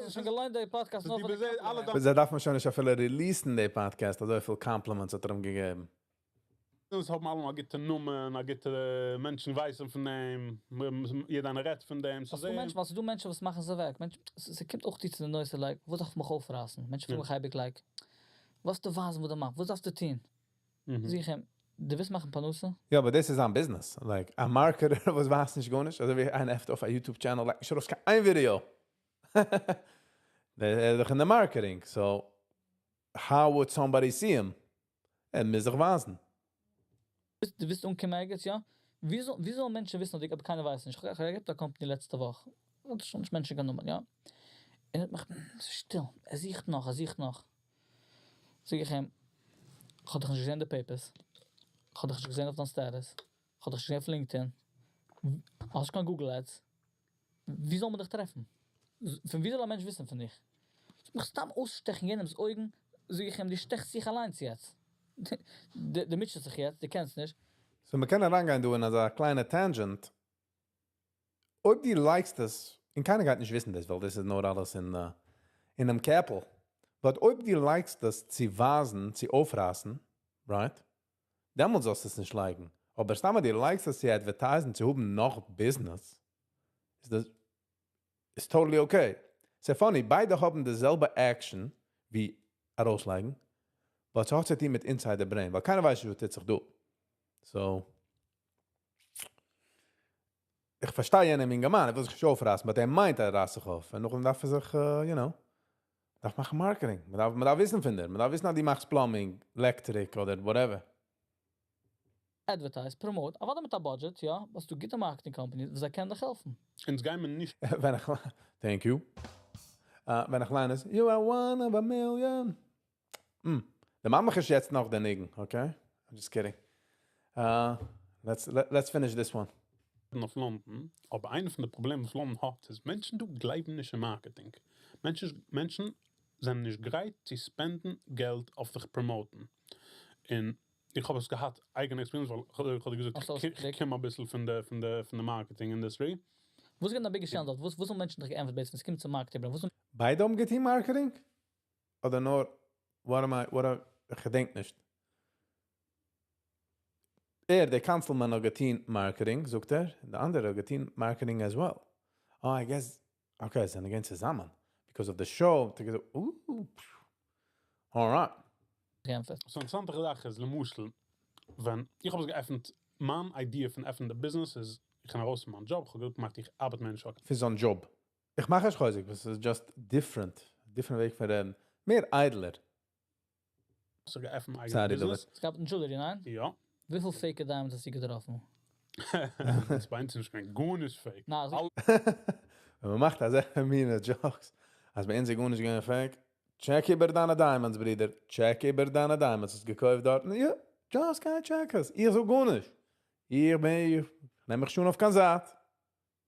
שוין געליינט די podcast נאר די פאר די ביז אלע compliments. זיי דארף מען שוין נישט אפילו release ן די podcast, אזוי פיל compliments האט ער אים געגעבן. אונז האבן אלע א גוטע נאמען, א גוטע מענטשן ווייסן פון דעם, יעדער איינער רעדט פון דעם. וואס דו מענטשן, וואס דו מענטשן, וואס מאכן זיי אוועק? מענטש, עס קומט אויך די צו די נושא, like, וואס דארף מיך אויפרייסן? מענטשן פרעגן מיך אייביג, like, וואס דו ווייסט, וואס דו מאכסט, וואס דארפסטו טון? זאג איך אים, דו ווילסט מאכן פרנסה? יא, אבער דאס איז א business. Like, א marketer, וואס ווייסט נישט גארנישט, אזוי ווי איינער עפנט אויף א YouTube channel, like, שוין ארויס קיין video. ער איז דאך אין די marketing, so how would somebody see him? ער מוז זיך ווייזן. דו ווילסט אנקומען ערגעץ, יא? ווי זאל מענטשן וויסן, אויב קיינער ווייסט נישט? איך האב געהאט א company לעצטע וואך. האט שוין נישט מענטשן גענומען, יא? און ער מאכט שטיל. ער זוכט נאך, ער זוכט נאך. זאג איך אים, איך האב דיך נישט געזען אין די papers. איך האב דיך נישט געזען אויף דיין status. איך האב דיך נישט געזען אויף LinkedIn. האסט קיין Google Ads. ווי זאל מען דיך טרעפן? פון ווי זאל א מענטש וויסן פון דיך? מיך סתם אויסשטעכן יענעמס אויגן, זאג איך אים, דו שטעכסט זיך אליין יעצט. דו מוטשעסט זיך יעצט, דו קענסט נישט. So, מען קען אריינגיין דא אין אזא קליינע tangent. אויב דו like סט עס, און קיינער גייט נישט וויסן דאס, ווייל דאס איז נאר אלעס אין דעם קעפל. But אויב דו like סט עס צו ווייזן, צו אויפרייסן, Right? דעמאלטס זאלסטו עס נישט לייגן. אבער סתם אז דו לייגסט עס צו advertise ן צו האבן נאך business, איז דאס איז totally okay. ס'איז funny, ביידע האבן די זעלבע action ווי ארויסלייגן, but ס'האט צו טון מיט inside די brain, ווייל קיינער ווייסט נישט וואס טוט זיך דא. So, איך פארשטיי יענעם אינגערמאן, ער וויל זיך נישט אויפרייסן, but ער מיינט ער רייסט זיך אויף, און נאכדעם דארף ער זיך, you know, דארף מאכן marketing, מען דארף, מען דארף וויסן פון דיר, מען דארף וויסן אז דו מאכסט plumbing, electric אדער whatever. Advertise, promote, אוודאי מיט א budget, יא, האסטו גוטע marketing companies וואס זיי קענען דיך העלפן. אונז גייען מיר נישט. ווען איך, thank you. ווען איך ליין עס, you are one of a million. די מאמע איז יעצט נאך די ניגון, okay? I'm just kidding. Let's finish this one. אויף לאנדאן, אבער איינע פון די פראבלעמען וואס לאנדאן האט איז, מענטשן דא גלייבן נישט אין marketing. מענטשן, מענטשן זענען נישט גרייט צו spend ן געלט אויף זיך promote ן. און איך האב עס געהאט אייגענע experience, ווייל איך האב דיר געזאגט, האסט איך אויסגעקליקט? קום אביסל פון די marketing industry. וואס איז געווען דיין biggest challenge דארט? וואס האבן מענטשן דיך געענטפערט בעצם ווען עס קומט צו marketing? וואס האבן ביידע האבן געטון marketing? אדער נאר, what am I, what are, איך געדענק נישט. ער, דער councilman האט געטון marketing, זאגט ער, און דער אנדערער האט געטון marketing as well. Oh, I guess, okay, זיי זענען געווען צוזאמען. Because of the show, האט ער געזאגט, alright. געענטפערט? So אינטערעסאנטע זאך איז, למשל, ווען איך האב עס געעפנט, מיין idea פון עפענען די business איז, איך בין ארויס פון מיין job, איך האב געמאכט, איך ארבעט מער נישט. פון זיין job. איך מאך נישט חוזק, עס איז just different. Different וועג פון רעדן. מער איידלער. איך האב געעפנט מיין אייגענע Sorry, business. David. עס גאב אין jewelry, ניין? יא. וויפיל fake diamonds האסטו געטראפן? דאס מיינט נישט קיין גארנישט fake. נא, אזוי- ווען מען מאכט אזעלכע מינע jokes, אז ביי אונז איז גארנישט געווען fake. Check איבער דיינע diamonds, ברודער. Check איבער דיינע diamonds. האסט געקויפט דארט? יא, just גיי check עס. איך זאג גארנישט. איך בין, איך נעם מיך שוין אויף קיין זייט.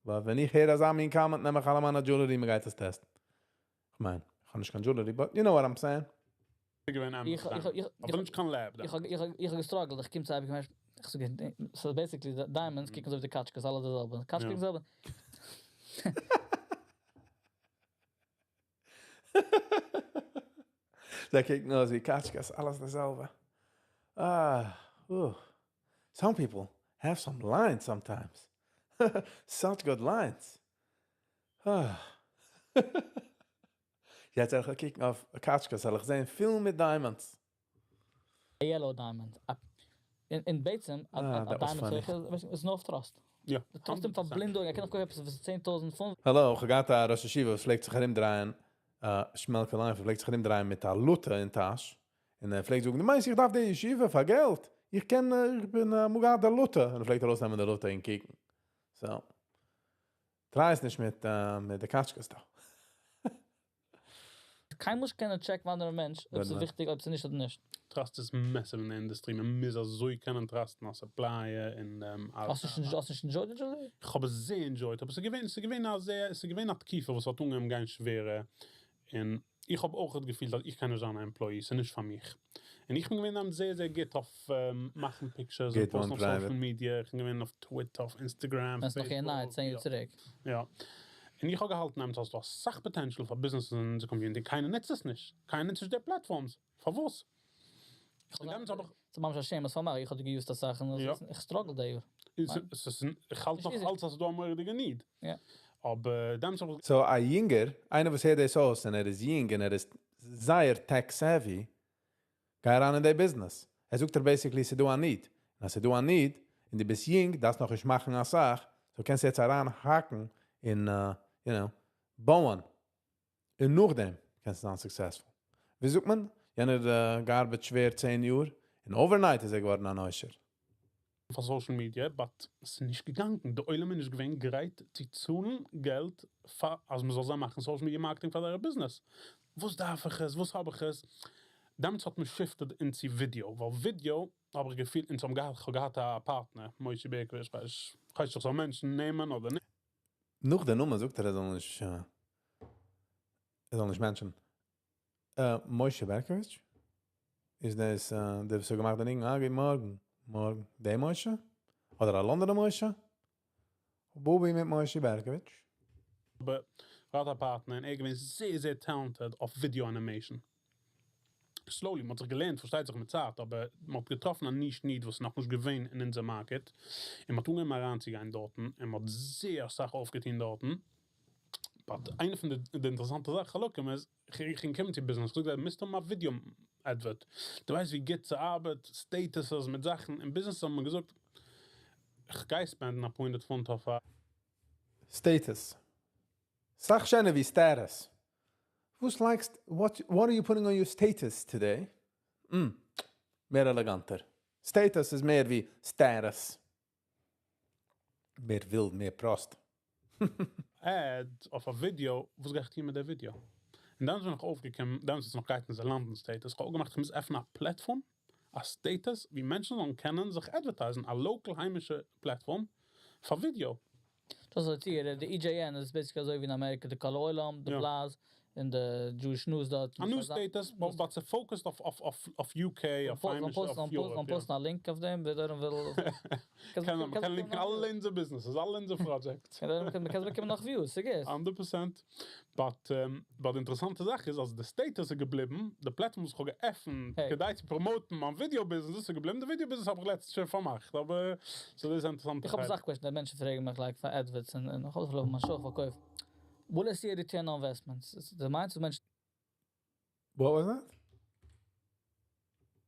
ווייל ווען איך הער אזא מין comment, נעם איך אלע מיינע jewelry, מען גייט עס test ן. איך מיין, איך האב נישט קיין jewelry, but you know what I'm saying. געווען איך אבער נישט קיין lab. איך האב גע struggled, איך קום צו אייביג מער, איך זאג, so basically, די diamonds קוקן אזוי ווי די קאטשקעס, אלע די זעלבע. קאטשקעס יא. זעלבע. זיי קוקן אויס ווי קאטשקעס, אלעס די זעלבע. Ah, ooh. Some people have some lines sometimes. Such good lines. Ah. יעצט וועל איך קוקן אויף קאטשקעס, זאל איך זען פיל מיט diamonds. A yellow diamond. אין בעצם, Ah, א that was diamond funny. זעכער, איז נאר אויף trust. יא. די trust אים פארבלינדונג, ער קען אויך קויפן עפעס וואס איז 10.000 פונט. האלא, איך האב געהאט א ראש ישיבה וואס פלעגט זיך ארומדרייען, שמעלקע ליין, פלעגט זיך ארומדרייען מיט א לוטע אין טאש. און ער פלעגט זאגן, דו מיינסט איך דארף די ישיבה פאר געלט? איך קען, איך בין מוגה די לוטע. און ער פלעגט ארויסנעמען די לוטע און קוקן. So, try עס נישט מיט די קאטשקעס דא. קיינמאל נישט קענען check ן אנדערע מענטש, אויב ס'איז Good man. וויכטיג, אויב ס'איז נישט אדער נישט. Trust איז massive אין די industry. מען מוז אזוי קענען trust ן א supplier און האסט נישט enjoyed די jewelry? איך האב עס זייער enjoyed, אבער עס איז געווען א תקופה וואס האט אנגעהויבן גיין שווערע. און איך האב אויך געפילט, אז איך קען נישט זיין אן employee, עס איז נישט פאר מיך. און איך בין געווען דאן זייער, זייער גוט אויף מאכן pictures און גייט post ן on אויף private. social media. איך בין געווען אויף Twitter, אויף Instagram, דאס איז נאך Facebook, ניין, 10 יאר יא. צוריק. יא. און איך האב געהאלטן, אז דא א סאך potential פאר business אין אונזער community. קיינער נוצט עס נישט. קיינער נוצט נישט די platforms. פארוואס? איך און דאן האב איך ס'איז ממש א shame, וואס פאר מיר, איך האב גע used די זאכן, איך struggle דא. עס איז, איך האלט נישט נאך easy. אלץ, אז דא א מורא'דיגע need. אבער דאן האב איך So, א יונגער, איינער וואס הערט דאס אויס, און ער איז יונג און ער איז זייער tech savvy, גיי אריין אין די business. ער זאגט דיר basically, ס'איז דא א need. און אז ס'איז דא א need, און דו ביסט יונג, דארפסט נאך נישט מאכן א סאך, so קענסטו יעצט אריינהאקן אין, בויען. און נאכדעם קענסטו זיין successful. ווי זאגט מען? יענער געארבעט שווער 10 יאר, און overnight איז ער געווארן אן עושר. פאר social media, but עס איז נישט געגאנגען. דער עולם איז נישט געווען גרייט צו צאלן געלט, פאר, אז מען זאל זיי מאכן social media marketing פאר זייער business. וואס דארף איך עס? וואס האב איך עס? דעמאלטס האט מען shifted into video, ווייל video האב איך געפילט, אונז האבן געהאט, איך האב געהאט א partner, משה בערקאוויטש, איך ווייס, איך ווייס נישט, איך זאל מענטשן נעמען אדער נישט. נאך דער נאמען זאגט ער, ער זאל נישט מענטשן. משה בערקאוויטש? איז דאס, דער וואס האט געמאכט די ניגון? אה, גוט מארגן. מארגן. דער משה? אדער א לאנדאנער משה? בובי מיט משה בערקאוויטש. אבער געהאט א partner, און ער געווען זייער, זייער talented אויף video animation. Slowly, מ'האט זיך געלערנט, פארשטייט זיך מיט צייט, אבער מ'האט געטראפן א niche need וואס איז נאכנישט געווען אין אונזער market, און מ'האט אנגעהויבן אריינצוגיין דארטן, און מ'האט זייער אסאך אויפגעטון דארטן. But איינע פון די אינטערעסאנטע זאכן חלקים איז, איך בין געקומען צו business, איך זאג זיי, מוזט האבן א video advert. דו ווייסט ווי גוט ס'ארבעט, statuses מיט זאכן, אין business האבן מיר געזאגט, איך גיי spend ן א פאר הונדערט פונט אויף א. Status. סאך שענער ווי status. וואס לייגסט, what are you putting on your status today? מער עלעגאנטער. Status איז מער ווי status. מער ווילד, מער פראסט. Ad אויף א ווידיאו, וואס גיי איך טון מיט די ווידיאו? און דאן בין איך אויפגעקומען, דאן איז עס נאך גייט אין די לאנדאן status, איך האב אפגעמאכט איך מוז עפענען א platform, א status, ווי מענטשן זאלן קענען זיך advertise ן, א local היימישע platform פאר ווידיאו. דאס איז די די EJN איז basically אזוי ווי אין אמעריקע די קול העולם, די בלאז, און די Jewish News דארט. א new status, but ס'איז focused אויף UK, אויף היימיש, אויף Europe. מ'קען post ן א link אויף דעם, ווער דער וויל. מ'קען link ן אלע אונזער businesses, אלע אונזער projects. מ'קען באקומען נאך views, ס'גוט. 100%. But but די אינטערעסאנטע זאך איז אז די status איז געבליבן, די platform וואס איך האב געעפנט כדי צו promote ן מיין video business, דאס איז געבליבן, די video business האב איך לעצטנס שוין פארמאכט, אבער ס'איז דאס אינטערעסאנטע. איך האב אסאך questions, די מענטשן פרעגן מיך like פאר adverts און איך האב מיין show פארקויפט. Will I see a return on investments? די מיינסט מענטשן. What was that?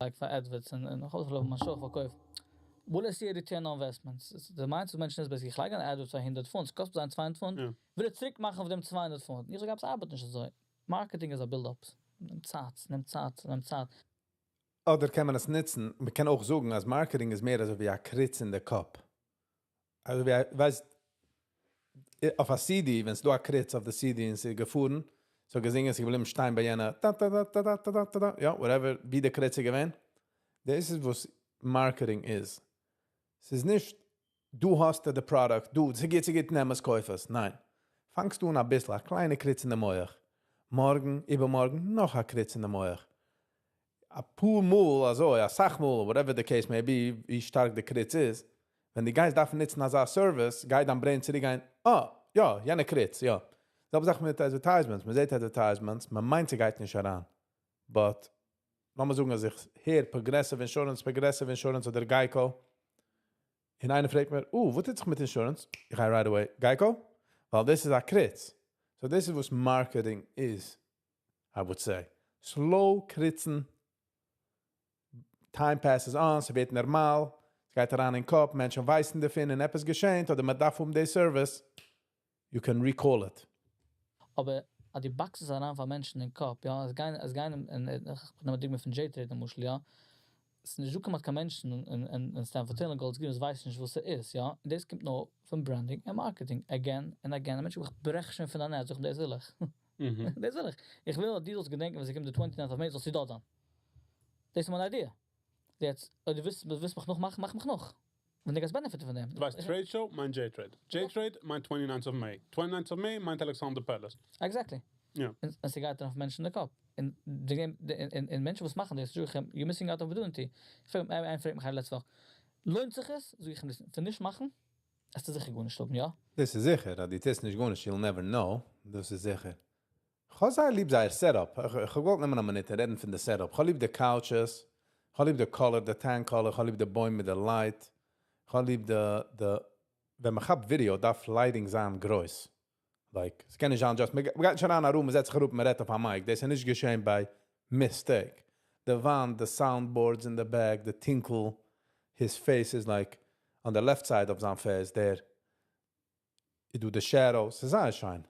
Like פאר adverts און איך האב מיין show פארקויפט. Will I see a return on investments? די מיינסט מענטשן איז basically, איך לייג אן advert פאר 100 פונט, עס קאסט זיין 200 פונט. וויל איך צוריק מאכן אויף דעם 200 פונט. איך זאג, עס ארבעט נישט אזוי. Marketing איז א build-up. נעמט צייט, נעמט צייט, נעמט צייט. אדער קען מען עס נוצן, מען קען אויך זאגן, אז marketing איז מער אזוי ווי א קריץ אין די קאפ. אזוי ווי, ווייסט, אויף א CD, ווען ס'דא א קריץ אויף די CD און ס'איז געפארן, ס'האט געזינגען, ס'איז געבליבן שטיין ביי יענע, טא טא טא טא טא טא טא טא, יא, whatever, ווי די קריץ איז געווען. דאס איז וואס marketing איז. ס'איז נישט, דו האסט די product, דו, ס'גוט, ס'גוט, נעם עס, קויף עס. ניין. פאנגסט אן א ביסל, א קליינע קריץ אין די מוח. מארגן, איבערמארגן, נאך א קריץ אין די מוח. א פאר מאל, אזוי, א סאך מאל, whatever the case may be, ווי שטארק די קריץ איז, ווען דו גייסט דארפן נוצן אזא service, גייט דיין brain צוריקגיין, אה, יא, יענע קריץ, יא. זעלבע זאך מיט advertisements, מען זעט advertisements, מען מיינט ס'גייט נישט אריין. But, לאמיר זאגן אז איך הער Progressive Insurance, Progressive Insurance אדער Geico, און איינער פרעגט מיר, oh, וואס טוט זיך מיט insurance? איך גיי right away, Geico? ווייל דאס איז א קריץ. So this is what marketing is, I would say. Slow קריצן, time passes on, ס'ווערט נארמאל, ס'גייט אריין אין קאפ, מענטשן ווייסן דערפון און עפעס געשעט, אדער מען דארף האבן די service, you can recall it. אבער אז די באקסט עס אריין פאר מענטשן אין קאפ, יא, עס גייען אין, איך נעם א דוגמא פון J-Trade למשל, יא, עס איז נישט דא כמעט קיין מענטשן אין Stamford Hill און Golders Green וואס ווייסן נישט וואס עס איז, יא, און דאס קומט נאר פון branding און marketing, again and again. א מענטש איך ברעך שוין פון דיין ad, זאג איך, דאס וויל איך. דאס וויל איך. איך וויל, אז דו זאלסט געדענקען, ווען ס'קומט די 29th of May, זאלסטו דארט זיין. דאס איז מיין idea. יעצט, אויב דו ווילסט מיך נאכמאכן, מאך מיך נאך. ווען דו גייסט benefit פון דעם. דו ווייסט, Trade Show מיינט J-Trade. J-Trade מיינט 29th of May. 29th of May מיינט Alexander Palace. Exactly. און ס'גייט אויף מענטשן אין די קאפ. און די מענטשן וואס מאכן דאס, זאג איך אים, you're missing out opportunity. איינער פרעגט מיך לעצטע וואך, לוינט זיך עס? זאג איך אים, פון נישט מאכן, וועסטו זיכער גארנישט האבן, יא? דאס איז זיכער, אז דו טוסט נישט גארנישט, you'll never know. דאס איז זיכער. איך האב זייער ליב זייער setup. איך האב געוואלט נעמען א מינוט און רעדן פון די setup. איך האב ליב די couches, איך האב ליב די color, די tan color, איך האב ליב די בוים מיט די light. איך האב ליב די, ווען מען כאפט ווידעא, דארף lighting זיין גרויס. Like, עס קען נישט זיין just, מען גייט נישט אריין אין א room, מען זעצט זיך אראפ, מען רעדט אויף א mic. דאס איז נישט געשען by mistake. די וואנט, the soundboards in the back, the tinkle, his face is like on the left side of זיין face there. You do the shadows, ס'איז זייער שיין.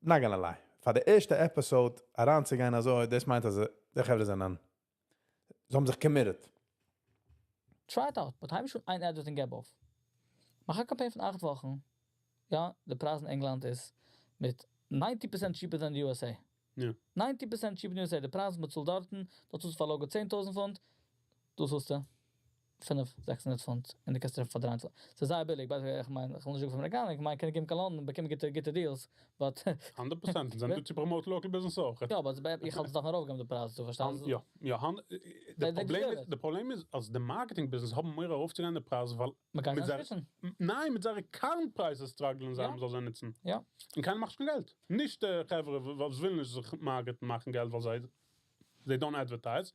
Not gonna lie. פאר די ערשטע episode אריינצוגיין אזוי, דאס מיינט אז די חברה זענען, זיי האבן זיך committed. Try it out, but הייב שוין איין advert און געב אויף. מאך א קאמפיין פון 8 וואכן. יא, די פרייז אין ענגלאנד איז מיט 90% cheaper than the USA. 90% cheaper than the USA. די פרייז מ'צאלט דארטן, דארט צאלסטו פאר logo 10.000 פונט, דא צאלסטו 5, 600 פונט און דו קענסט טרעפן פאר 300. ס'איז זייער ביליג, ווייל איך מיין, איך וויל נישט זאגן פון אמעריקאנער, איך מיין, קען געבן קיין לאנדאן, באקומען גוטע גוטע deals, but 100%. זענען דא צו promote local business אויך. יא, אבער איך האלט עס דארף מען ארויפגעבן די פרייז, דו פארשטייסט? יא, די פראבלעם איז, אז די marketing business האבן מורא ארויפצוגיין די פרייז, ווייל מען קען זיי switch ן. ניין, מיט זייערע current prices struggle ן זיי, מ'זאל זיי נוצן. און קיינער מאכט קיין געלט. נישט די חברה, וואס ווילן נישט זיך market ן, מאכן געלט, ווייל זיי They don't advertise.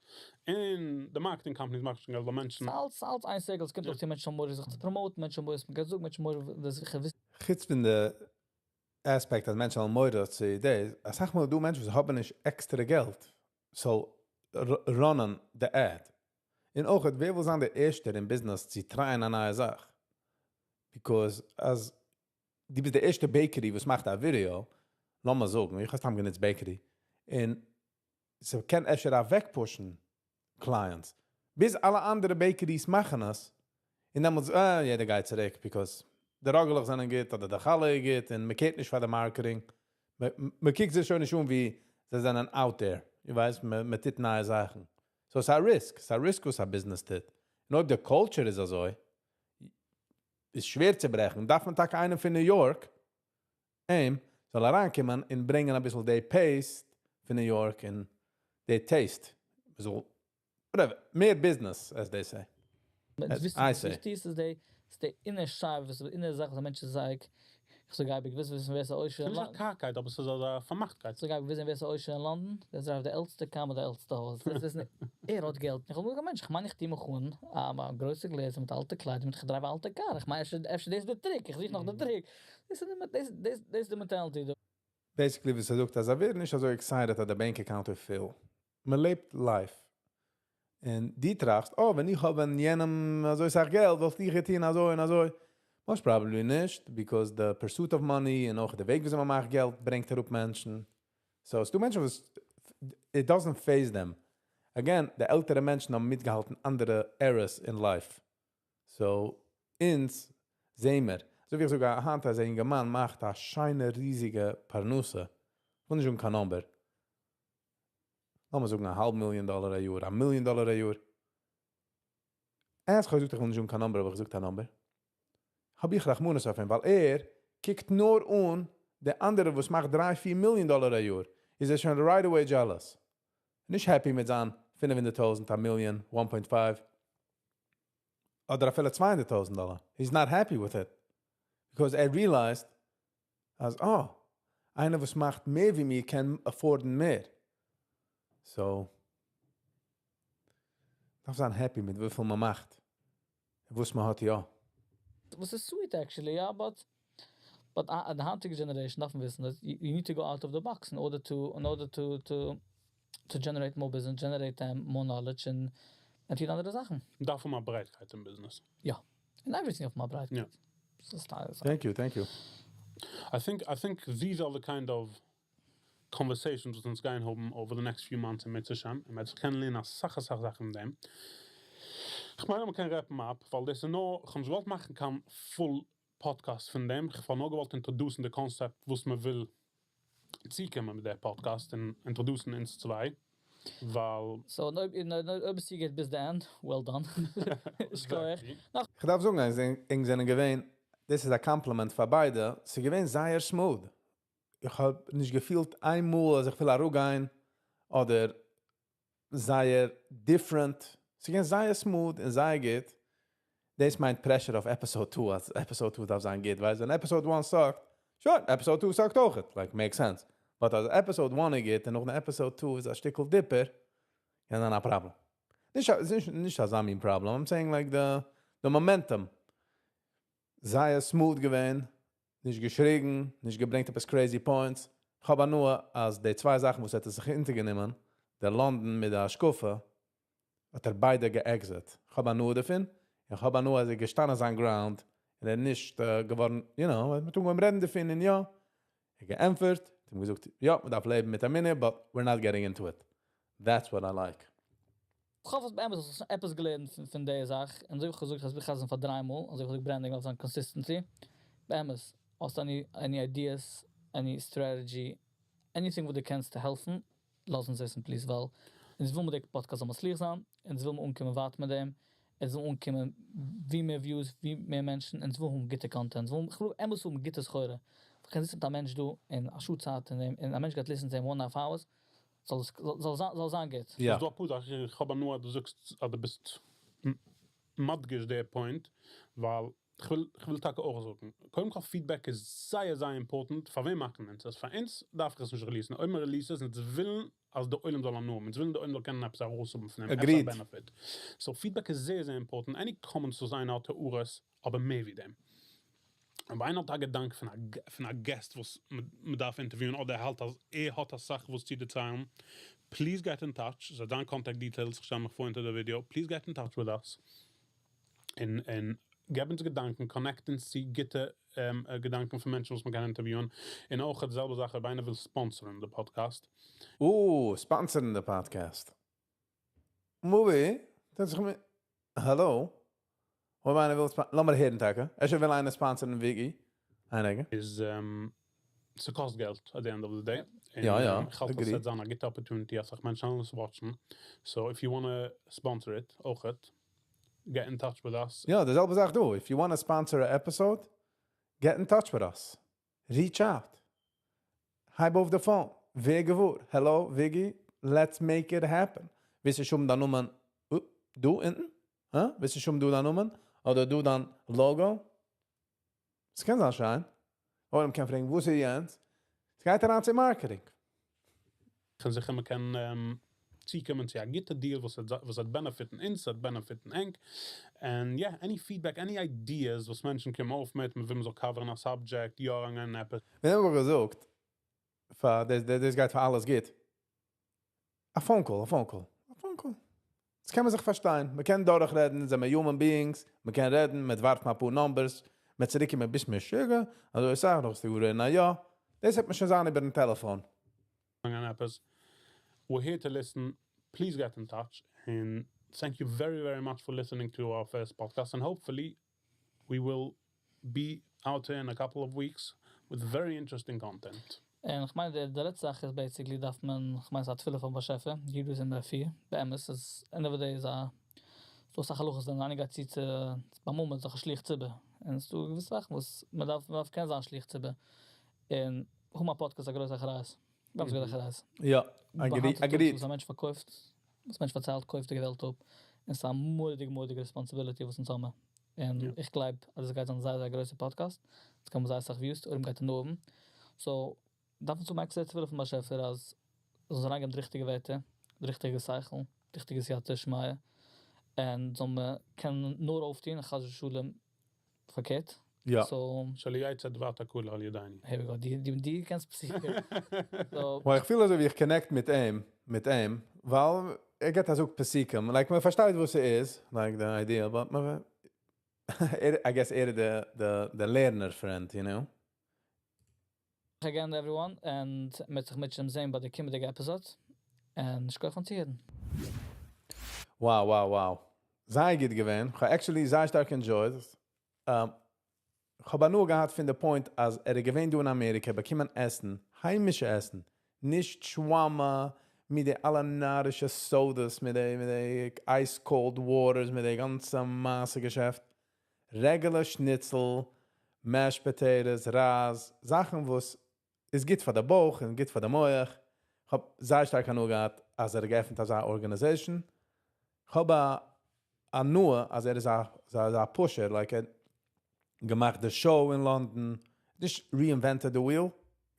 און די marketing companies מאכן שוין געלט ביי מענטשן. ס'אלץ אלץ איין circle, ס'קומט אויך צו מענטשן האבן מורא זיך צו promote ן, מענטשן האבן מורא וואס מ'גייט זאגן, מענטשן האבן מורא וואס זיך וויסן. חוץ פון די aspect אז מענטשן האבן מורא צו דאס, אסאך מאל איז דא מענטשן וואס האבן נישט עקסטערע געלט צו run ען די ad. און אויך ווער וויל זיין דער ערשטער אין business צו try ען א נייע זאך? Because אז דו ביסט די ערשטע bakery וואס מאכט א ווידעא, לאמיר זאגן, איך האב סתם גענוצט bakery, און ס'קען אפשר אוועק push ן clients, ביז אלע אנדערע bakeries מאכן עס, און דעמאלטס, אה, יעדער גייט צוריק, because די ראגעלעך זענען גוט, אדער די חלה איז גוט, און מען care ט נישט פאר די marketing. מען קוקט זיך שוין נישט אן ווי זיי זענען out there. איר ווייסט, מען טוט נייע זאכן. So ס'איז א risk, ס'איז א risk וואס א business טוט. און אויב די culture איז אזוי, איז שווער צו ברעכן, דארף מען טאקע איינעם פון New York, אים זאל אריינקומען און ברענגען אביסל די pace פון New York און די taste. זאל, whatever, מער business, as they say. As I say. וויכטיג איז די inner שייף, וואס די inner זאך וואס א מענטש איז like, איך זאג אייביג, וויסן וויסן ווער ס'איז עושר אין ס'איז נישט א לאנדאן. קארגקייט, אבער ס'איז אזא פארמאכטקייט. זאג אייביג, וויסן ווער ס'איז עושר אין לאנדאן, דער איז די עלטסטע car מיט די עלטסטע הויז. דאס איז נישט, ער האט געלט. איך האב געזאגט, מענטש, איך מיין איך טו מיך אן, א גרויסע גלעזער מיט אלטע קליידער, מיט איך drive א אלטע car. איך מיין, אפשר דאס איז די trick, איך זוך נאך די trick. דאס איז די, דאס, דאס, דאס איז די mentality דא. Basically, וואס ער זאגט, אז ער ווערט נישט אזוי excited אז די bank account איז full. מען לעבט life. און דו טראכסט, oh, ווען איך האב ווען יענעם אזוי אסאך געלט, וואלט איך געטון אזוי און אזוי. Most probably נישט, because the pursuit of money און אויך די וועג ווי מען מאכט געלט ברענגט אראפ מענטשן. So, ס'דא מענטשן וואס it doesn't faze them. Again, די עלטערע מענטשן האבן מיטגעהאלטן אנדערע eras in life. So, אונז זעען מיר. אזוי ווי איך זאג, היינט אז א יונגערמאן מאכט א שיינע, ריזיגע פרנסה. איך וויל נישט זאגן קיין number. לאמיר זאגן א האלב מיליאן דאלאר א יאר, א מיליאן דאלאר א יאר. ערשט איך האב געזאגט איך וויל נישט זאגן קיין number, אבער איך זאג א number. האב איך רחמנות אויף אים, ווייל ער קוקט נאר אן דער אנדערע וואס מאכט 3, 4 מיליאן דאלאר א יאר, איז ער שוין right away jealous. נישט happy מיט זיין 500.000, א מיליאן, 1.5. אדער אפילו 200.000 דאלאר. He's not happy with it. Because ער realized, אז, oh, איינער וואס מאכט מער ווי מיר קען afford ן מער. So, דארף זיין happy מיט וויפיל מען מאכט. וואס מען האט, יא. וואס איז sweet actually, יא, but די היינטיגע generation דארף מען וויסן, that you need to go out of the box in order to generate more business, generate more knowledge and טון אנדערע זאכן. דארף מען ברייטקייט אין business. יא. And everything אויף מער ברייטקייט. Ja. דאס איז דאס. Thank you, thank you. I think these are the kind of conversations וואס אונז גייען האבן over the next few months אם ירצה השם. און מיר קענען לערנען אסאך אסאך זאכן פון דעם. איך מיין, מען קען wrap ן up, ווייל דאס איז נאר, איך האב נישט געוואלט מאכן קיין full podcast פון דעם. איך האב נאר געוואלט introduce ן די concept, וואס מען וויל צוקומען מיט דער podcast און introduce ן אונז צוויי. ווייל So, אויב עס גייט ביז the end, well done. שכוח. Exactly. איך דארף זאגן, אז ענק זענען געווען, דאס איז א compliment פאר ביידע, ס'איז געווען זייער smooth. איך האב נישט געפילט איינמאל, אז איך וויל אראפגיין, אדער זייער different. ס'איז געווען זייער smooth און זייער גוט. דאס מיינט pressure אויף episode 2, אז episode 2 דארף זיין גוט, ווייל ווען episode 1 sucked, sure, episode 2 sucked אויך, like, makes sense. But אז episode 1 איז גוט און נאך episode 2 איז א שטיקל dipper, ja, דאן א problem. נישט אזא מין problem, I'm saying like the momentum. זייער smooth געווען, נישט געשריגן, נישט געברענגט עפעס crazy points. איך האב נאר, אז די צוויי זאכן, וואס ער האט זיך אונטערגענומען, דער לאנדאן מיט דער השקפה, האט ער ביידע גע exit. איך האב הנאה דערפון, איך האב הנאה, אז ער געשטאנען זיין ground, און ער נישט געווארן, מיט אנגעהויבן רעדן דערפון, און יא, ער געענטפערט, האט אים געזאגט, יא, מען דארף לעבן מיט אמונה, but we're not getting into it. That's what I like. איך האף, אז באמת האסט עפעס געלערנט פון דער זאך. און אזוי ווי איך האב געזאגט, אז מיר חזר'ן פאר דריי מאל, אזוי ווי איך זאג branding אויף זיין consistency. באמת, האסט any ideas, any strategy, anything וואס דו קענסט צו העלפן, לאז אונז וויסן, please, ווייל אונז ווילן מיט דעם podcast זאל מצליח זיין, אונז ווילן אנקומען ווייט מיט דעם, אונז ווילן אנקומען ווי מער views, ווי מער מענטשן, אונז ווילן גוטע content, אונז ווילן, איך וויל אמת האבן גוטע סחורה. איך קען זיצן מיט א מענטש דא אין א שעה צייט אין דעם, און א מענטש גייט listen צו אים 1.5 hours, זאל זיין גוט. Ja. דא פוד, איך האב נאר, דו זאגסט, אז דו ביסט מדגיש דער point, ווייל איך וויל טאקע אויך זאגן. קודם כל feedback איז זייער, זייער important. פאר וועם מאכן אונז דאס? פאר אונז דארף איך עס נישט release ן. אויב מען release עס, און עס ווילן, אז די עולם זאל הנאה האבן, אונז ווילן די עולם זאל קענען עפעס ארויסהאבן פון דעם, עפעס א benefit. So feedback איז זייער זייער important, any comments וואס איינער האט, הערות, אבער מער ווי דעם. אויב איינער האט א געדאנק פון א guest וואס מען דארף interview ען, אדער ער האלט אז ער האט א סאך וואס צו דערציילן, please get in touch, ס'איז דא contact details, איך שטעל מיך פאר אונטער די video, please get in touch with us. און געב אונז געדאנקען, connect אונז צו גוטע געדאנקען פון מענטשן וואס מען קען interview ען. און אויך די זעלבע זאך, אויב איינער וויל sponsor ן די podcast. Sponsor ן די podcast. Movie? דאס איז האלא? אויב איינער וויל, לאמיר הערן טאקע. אפשר וויל איינער sponsor ן וויגי. איינער? איז, ס'קאסט געלט at the end of the day. יא. איך האלט, דאס איז א גוטע opportunity, אז מענטשן זאלן עס watch ן. So if you wanna sponsor it, אויך, get in touch with us. יא, די זעלבע זאך דא. If you want to sponsor an episode, get in touch with us. Reach out. הייב אויף the phone. ווער געוואר. Hello, Viggy. Let's make it happen. ווילסטו שוין דיין נאמען? דא אונטן? הא? ווילסטו שוין דא דיין נאמען? אדער דא דיין logo? עס קען זיין שיין. אדער מ'קען פרעגן, וואו איז יענץ? עס גייט אריין צו marketing. קען זיכער מ'קען צוקומען צו א גוטע deal וואס וועט benefit ן אונז, וועט benefit ן ענק. And yeah, any feedback, any ideas וואס מענטשן קומען אויף מיט, מ'וויל מ'זאל cover ן א subject, יא, אן עפעס. מיר האבן געזאגט, פאר דאס דאס גייט פאר אלעס גוט. A phone call, a phone call, a phone call. דאס קען מען זיך פארשטיין. מען קען דורכרעדן, זענען מיר human beings, מען קען רעדן, מען ווארט א פאר numbers, מען צוריקקומען ביסט משוגע, אזוי איך זאג, נאך איז די גוטע, נא יא. דאס האט מען שוין זאגן איבער דעם טעלעפאן. אן עפעס. We're here to listen. Please get in touch. And thank you very, very much for listening to our first podcast. And hopefully we will be out here in a couple of weeks with very interesting content. און איך מיין, די לעצטע זאך איז basically, דארף מען, איך מיין, ס'איז א תפילה פון באשעפער, יעדער איז אין דער פיר, באמת, איז, end of the day איז א, ס'דא אסאך הלכות, ווען איינער גייט צו צו, ביים מאמענט, זאך א שליח ציבור. און ס'דא געוויסע זאכן, וואס מען דארף קענען זיין שליח ציבור. און האבן א podcast א גרויסע אחריות. גאנץ גרויסע אחריות. יא, agree, agreed. וואס א מענטש פארקויפט, וואס א מענטש פארציילט, קויפט די וועלט אפ. און ס'איז א מורא'דיגע, מורא'דיגע responsibility, וואס אונז האבן. און איך גלייב, אז עס גייט זיין זייער, זייער גרויסע podcast. עס קומען זייער אסאך views, און גייט נאר אויבן. So, דארף מען צו מאכן תפילה פון באשעפער, אז זאל אריינגעבן די ריכטיגע ווערטער, די ריכטיגע שכל, די ריכטיגע סייעתא דשמיא. און זאל מען קענען נאר אויפטון, חס ושלום, פארקערט. So, שלא יצא דבר תקול על ידינו. Here we go. די קענסט פסיכיש. So, Well, איך פיל אזוי ווי איך connect מיט אים, ווייל ער גייט אזוי פסוקים. Like, מען פארשטייט וואס ער איז, like the idea, but מען, I guess ער the לערנער friend, you know? Again, everyone, and מ'וועט זיך מיט דעם זען ביי די קומענדיגע episode. און שכוח פארן צוהערן. Wow. זייער גוט געווען. איך האב actually זייער שטארק enjoyed. איך האב נאר געהאט פון די point, אז ער איז געווען דא אין אמעריקע, באקומען עסן, היימישע עסן, נישט שווארמא, מיט די אלע נארישע sodas, מיט די ice cold waters, מיט די גאנצע מעשה געשעפט. Regular שניצל, mashed potatoes, רייז, זאכן וואס איז גוט פאר די בויך און גוט פאר די מוח. איך האב זייער שטארק הנאה געהאט, אז ער געעפנט אזא organization. איך האב א הנאה, אז ער איז א pusher, like ער געמאכט די show אין לאנדאן, נישט reinvented the wheel,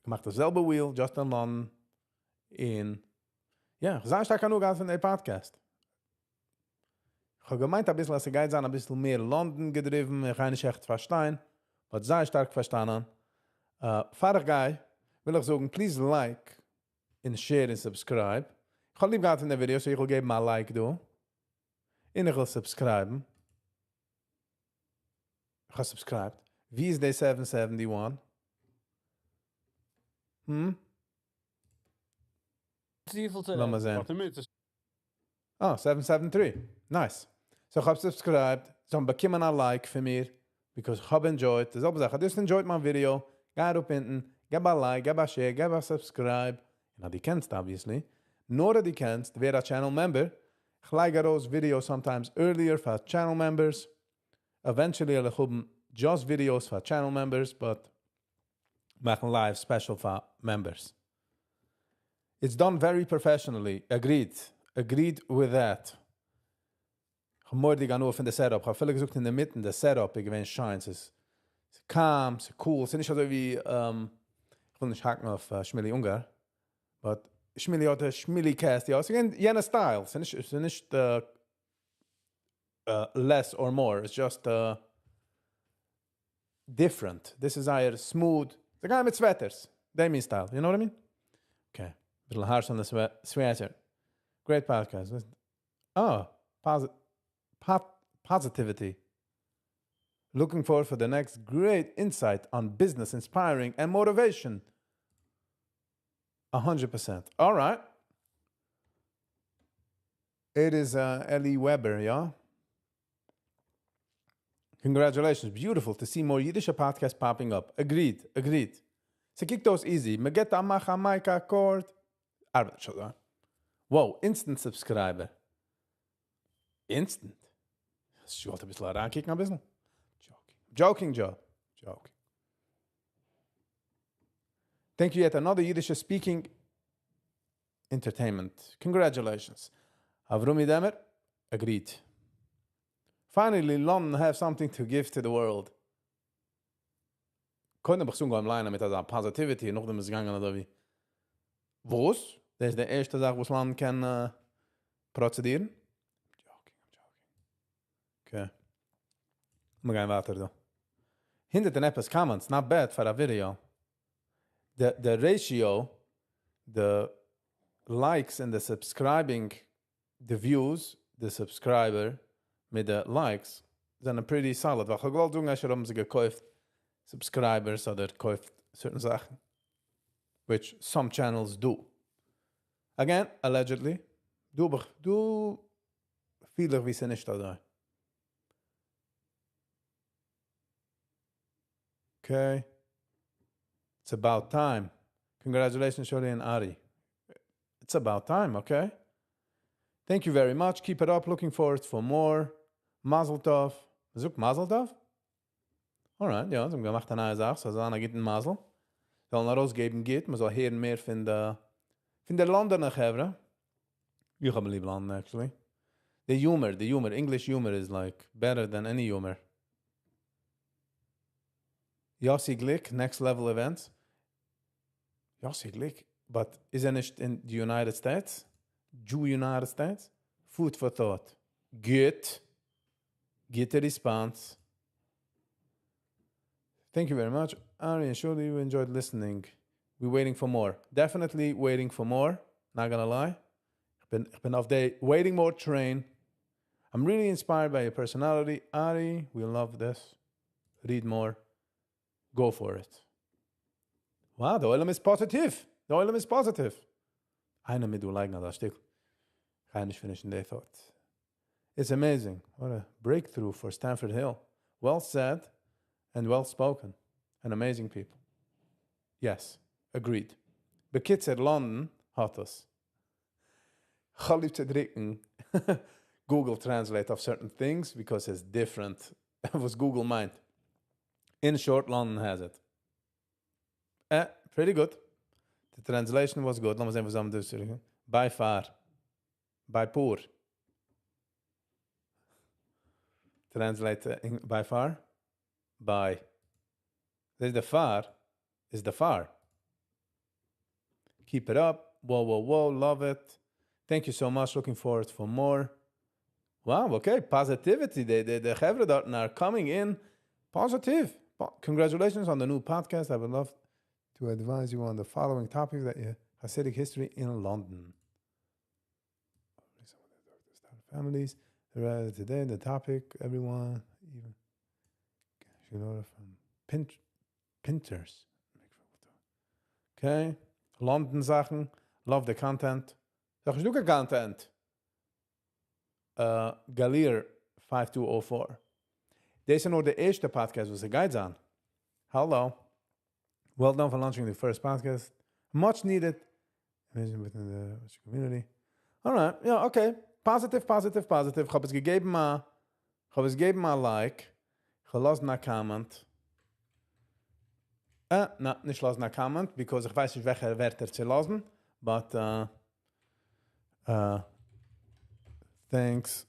געמאכט די זעלבע wheel, just אין לאנדאן. און, יא, זייער שטארק הנאה געהאט פון די podcast. איך האב געמיינט א ביסל, אז עס גייט זיין א ביסל מער לאנדאן געדריוון, איך קען נישט עכט פארשטיין, but זייער שטארק פארשטאנען. פאר איך גיי, וויל איך זאגן, please like און share און subscribe. איך האב ליב געהאט אין די video, so איך וויל געבן א like דא. און איך וויל subscribe. איך האב subscribed. ווי איז די 771? צופיל צו לאמיר זען. ווארט מיט. Ah, 773. Nice. So איך האב subscribed. זיי האבן באקומען א like פון מיר. Because איך האב enjoyed. די זעלבע זאך. דו האסט enjoyed מיין video. גיי אראפ אונטן. געב א like, געב א share, געב א subscribe. און אז דו קענסט, obviously. נאר אז דו קענסט, ווער א channel member. איך לייג ארויס videos sometimes earlier פאר channel members. Eventually וועל איך האבן just videos פאר channel members, but מאכן live special פאר members. It's done very professionally. Agreed. Agreed with that. איך האב מורא'דיג הנאה פון די setup. איך האב אפילו געזאגט אין דער מיטן, די setup איז געווען שיין. ס'איז calm, ס'איז cool. ס'איז נישט אזוי ווי, איך וויל נישט האקן אויף שמילי אונגאר, but שמילי האט א שמילי cast, יא, ס'איז יענע style, ס'איז נישט, ס'איז נישט less or more, it's just different. דאס איז זייער smooth. זיי גייען מיט sweaters. דעי מין style, you know what I mean? Okay. ביסל harsh on the sweater. Great podcast. Oh, positivity. Looking forward for the next great insight on business, inspiring and motivation. 100%. All right. It is Ellie Weber, yeah? Congratulations. Beautiful to see more Yiddish podcasts popping up. Agreed, agreed. ס'קוקט אויס easy. מ'געט א מאך א mic א cord. ארבעט שוין דא. Wow, instant subscriber. Instant. איך וואלט א ביסל אריינקוקן, א ביסל. Joking. Joking, Joe. Joking. Thank you yet another Yiddish speaking entertainment. Congratulations. Avrumi Demer, agreed. Finally, London have something to give to the world. קודם האב איך אנגעהויבן ליינען מיט אזא positivity, נאכדעם איז געגאנגען אזוי ווי. וואס? דאס איז די ערשטע זאך, וואס לאנדאן קען פראדוצירן? Joking, I'm joking. Okay. מיר גייען ווייטער דא. הונדערט און עפעס comments, not bad for a video. The ratio, the likes and the subscribing, the views, the subscriber מיט די likes זענען pretty solid. ווייל איך האב געוואלט זאגן, אפשר האבן זיי געקויפט subscribers אדער געקויפט certain זאכן. Which some channels do. Again, allegedly. דא, דא פיל איך ווי ס'איז נישט אזוי. Okay. It's about time. Congratulations, Shuli and Ari. It's about time, okay? Thank you very much. Keep it up. Looking forward for more. Mazel tov. זאגט Mazel tov? Alright, יא, זיי האבן געמאכט א נייע זאך, ס'זאל זיין א גוטן מזל. זאלן ארויסגעבן גוט, מען זאל הערן מער פון די לאנדאנער חברה. איך האב ליב לאנדאן, actually. The humor, English humor is like better than any humor. Yossi Glick, next level events. Yossi Glick, but איז ער נישט in the United States? Jew United States? Food for thought. Good. Get a response. Thank you very much. Ari and surely you enjoyed listening. We're waiting for more. Definitely waiting for more. Not gonna lie. איך בין אויף the waiting more train. I'm really inspired by your personality. Ari, we love this. Read more. Go for it. Wow, דער עולם איז positive. דער עולם איז positive. איינער מיט דו לייגן דאס שטיקל. קען נישט finish the thought. It's amazing. What a breakthrough for Stamford Hill. Well said and well spoken. And amazing people. Yes, agreed. בקיצור, לאנדאן האט עס. כ'האב ליב צו דרוקן Google Translate of certain things because it's different וואס Google מיינט. In short, London has it. Pretty good. The translation was good. לאמיר זען, וואס האבן דאס. By far. By poor. Translate in, by far. By. There's the far is the far. Keep it up. Whoa. Love it. Thank you so much. Looking forward for more. Wow, okay. Positivity. The חברה דארטן are coming in positive. Congratulations on the new podcast. I would love to advise you on the following topics that you Hasidic history in London. Families. Today, the topic, everyone, even from Pinters. Okay. London זאכן. Love the content. זאג איך דו content. Galir 5204. דאס איז נאר די ערשטע podcast וואס ער גייט זיין. Hello. Well done for launching the first podcast. Much needed. Amazing within the community. All right. Yeah, okay. Positive, positive, positive. איך האב עס געגעבן א, איך האב עס געגעבן א like. איך האב לאזן א comment. נא, נישט לאזן א comment, because איך ווייס נישט וועלכע ווערטער צו לאזן. But, thanks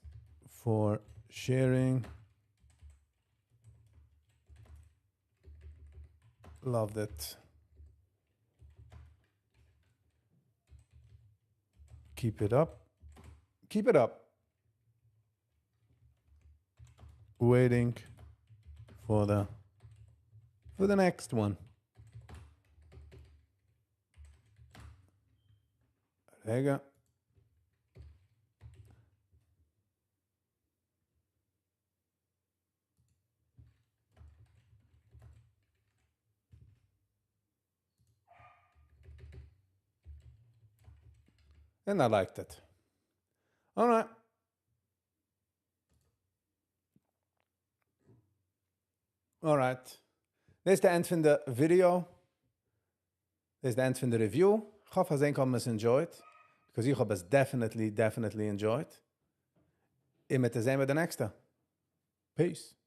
for sharing. Loved it. Keep it up. Keep it up. Waiting for the for the next one. רגע. And I liked it. Alright. Alright. דאס איז די end פון די video. דאס איז די end פון די review. איך האף אז ענק האבן עס enjoyed. Because איך האב עס definitely, definitely enjoyed. און מיר זעען ביי די נעקסטע. Peace.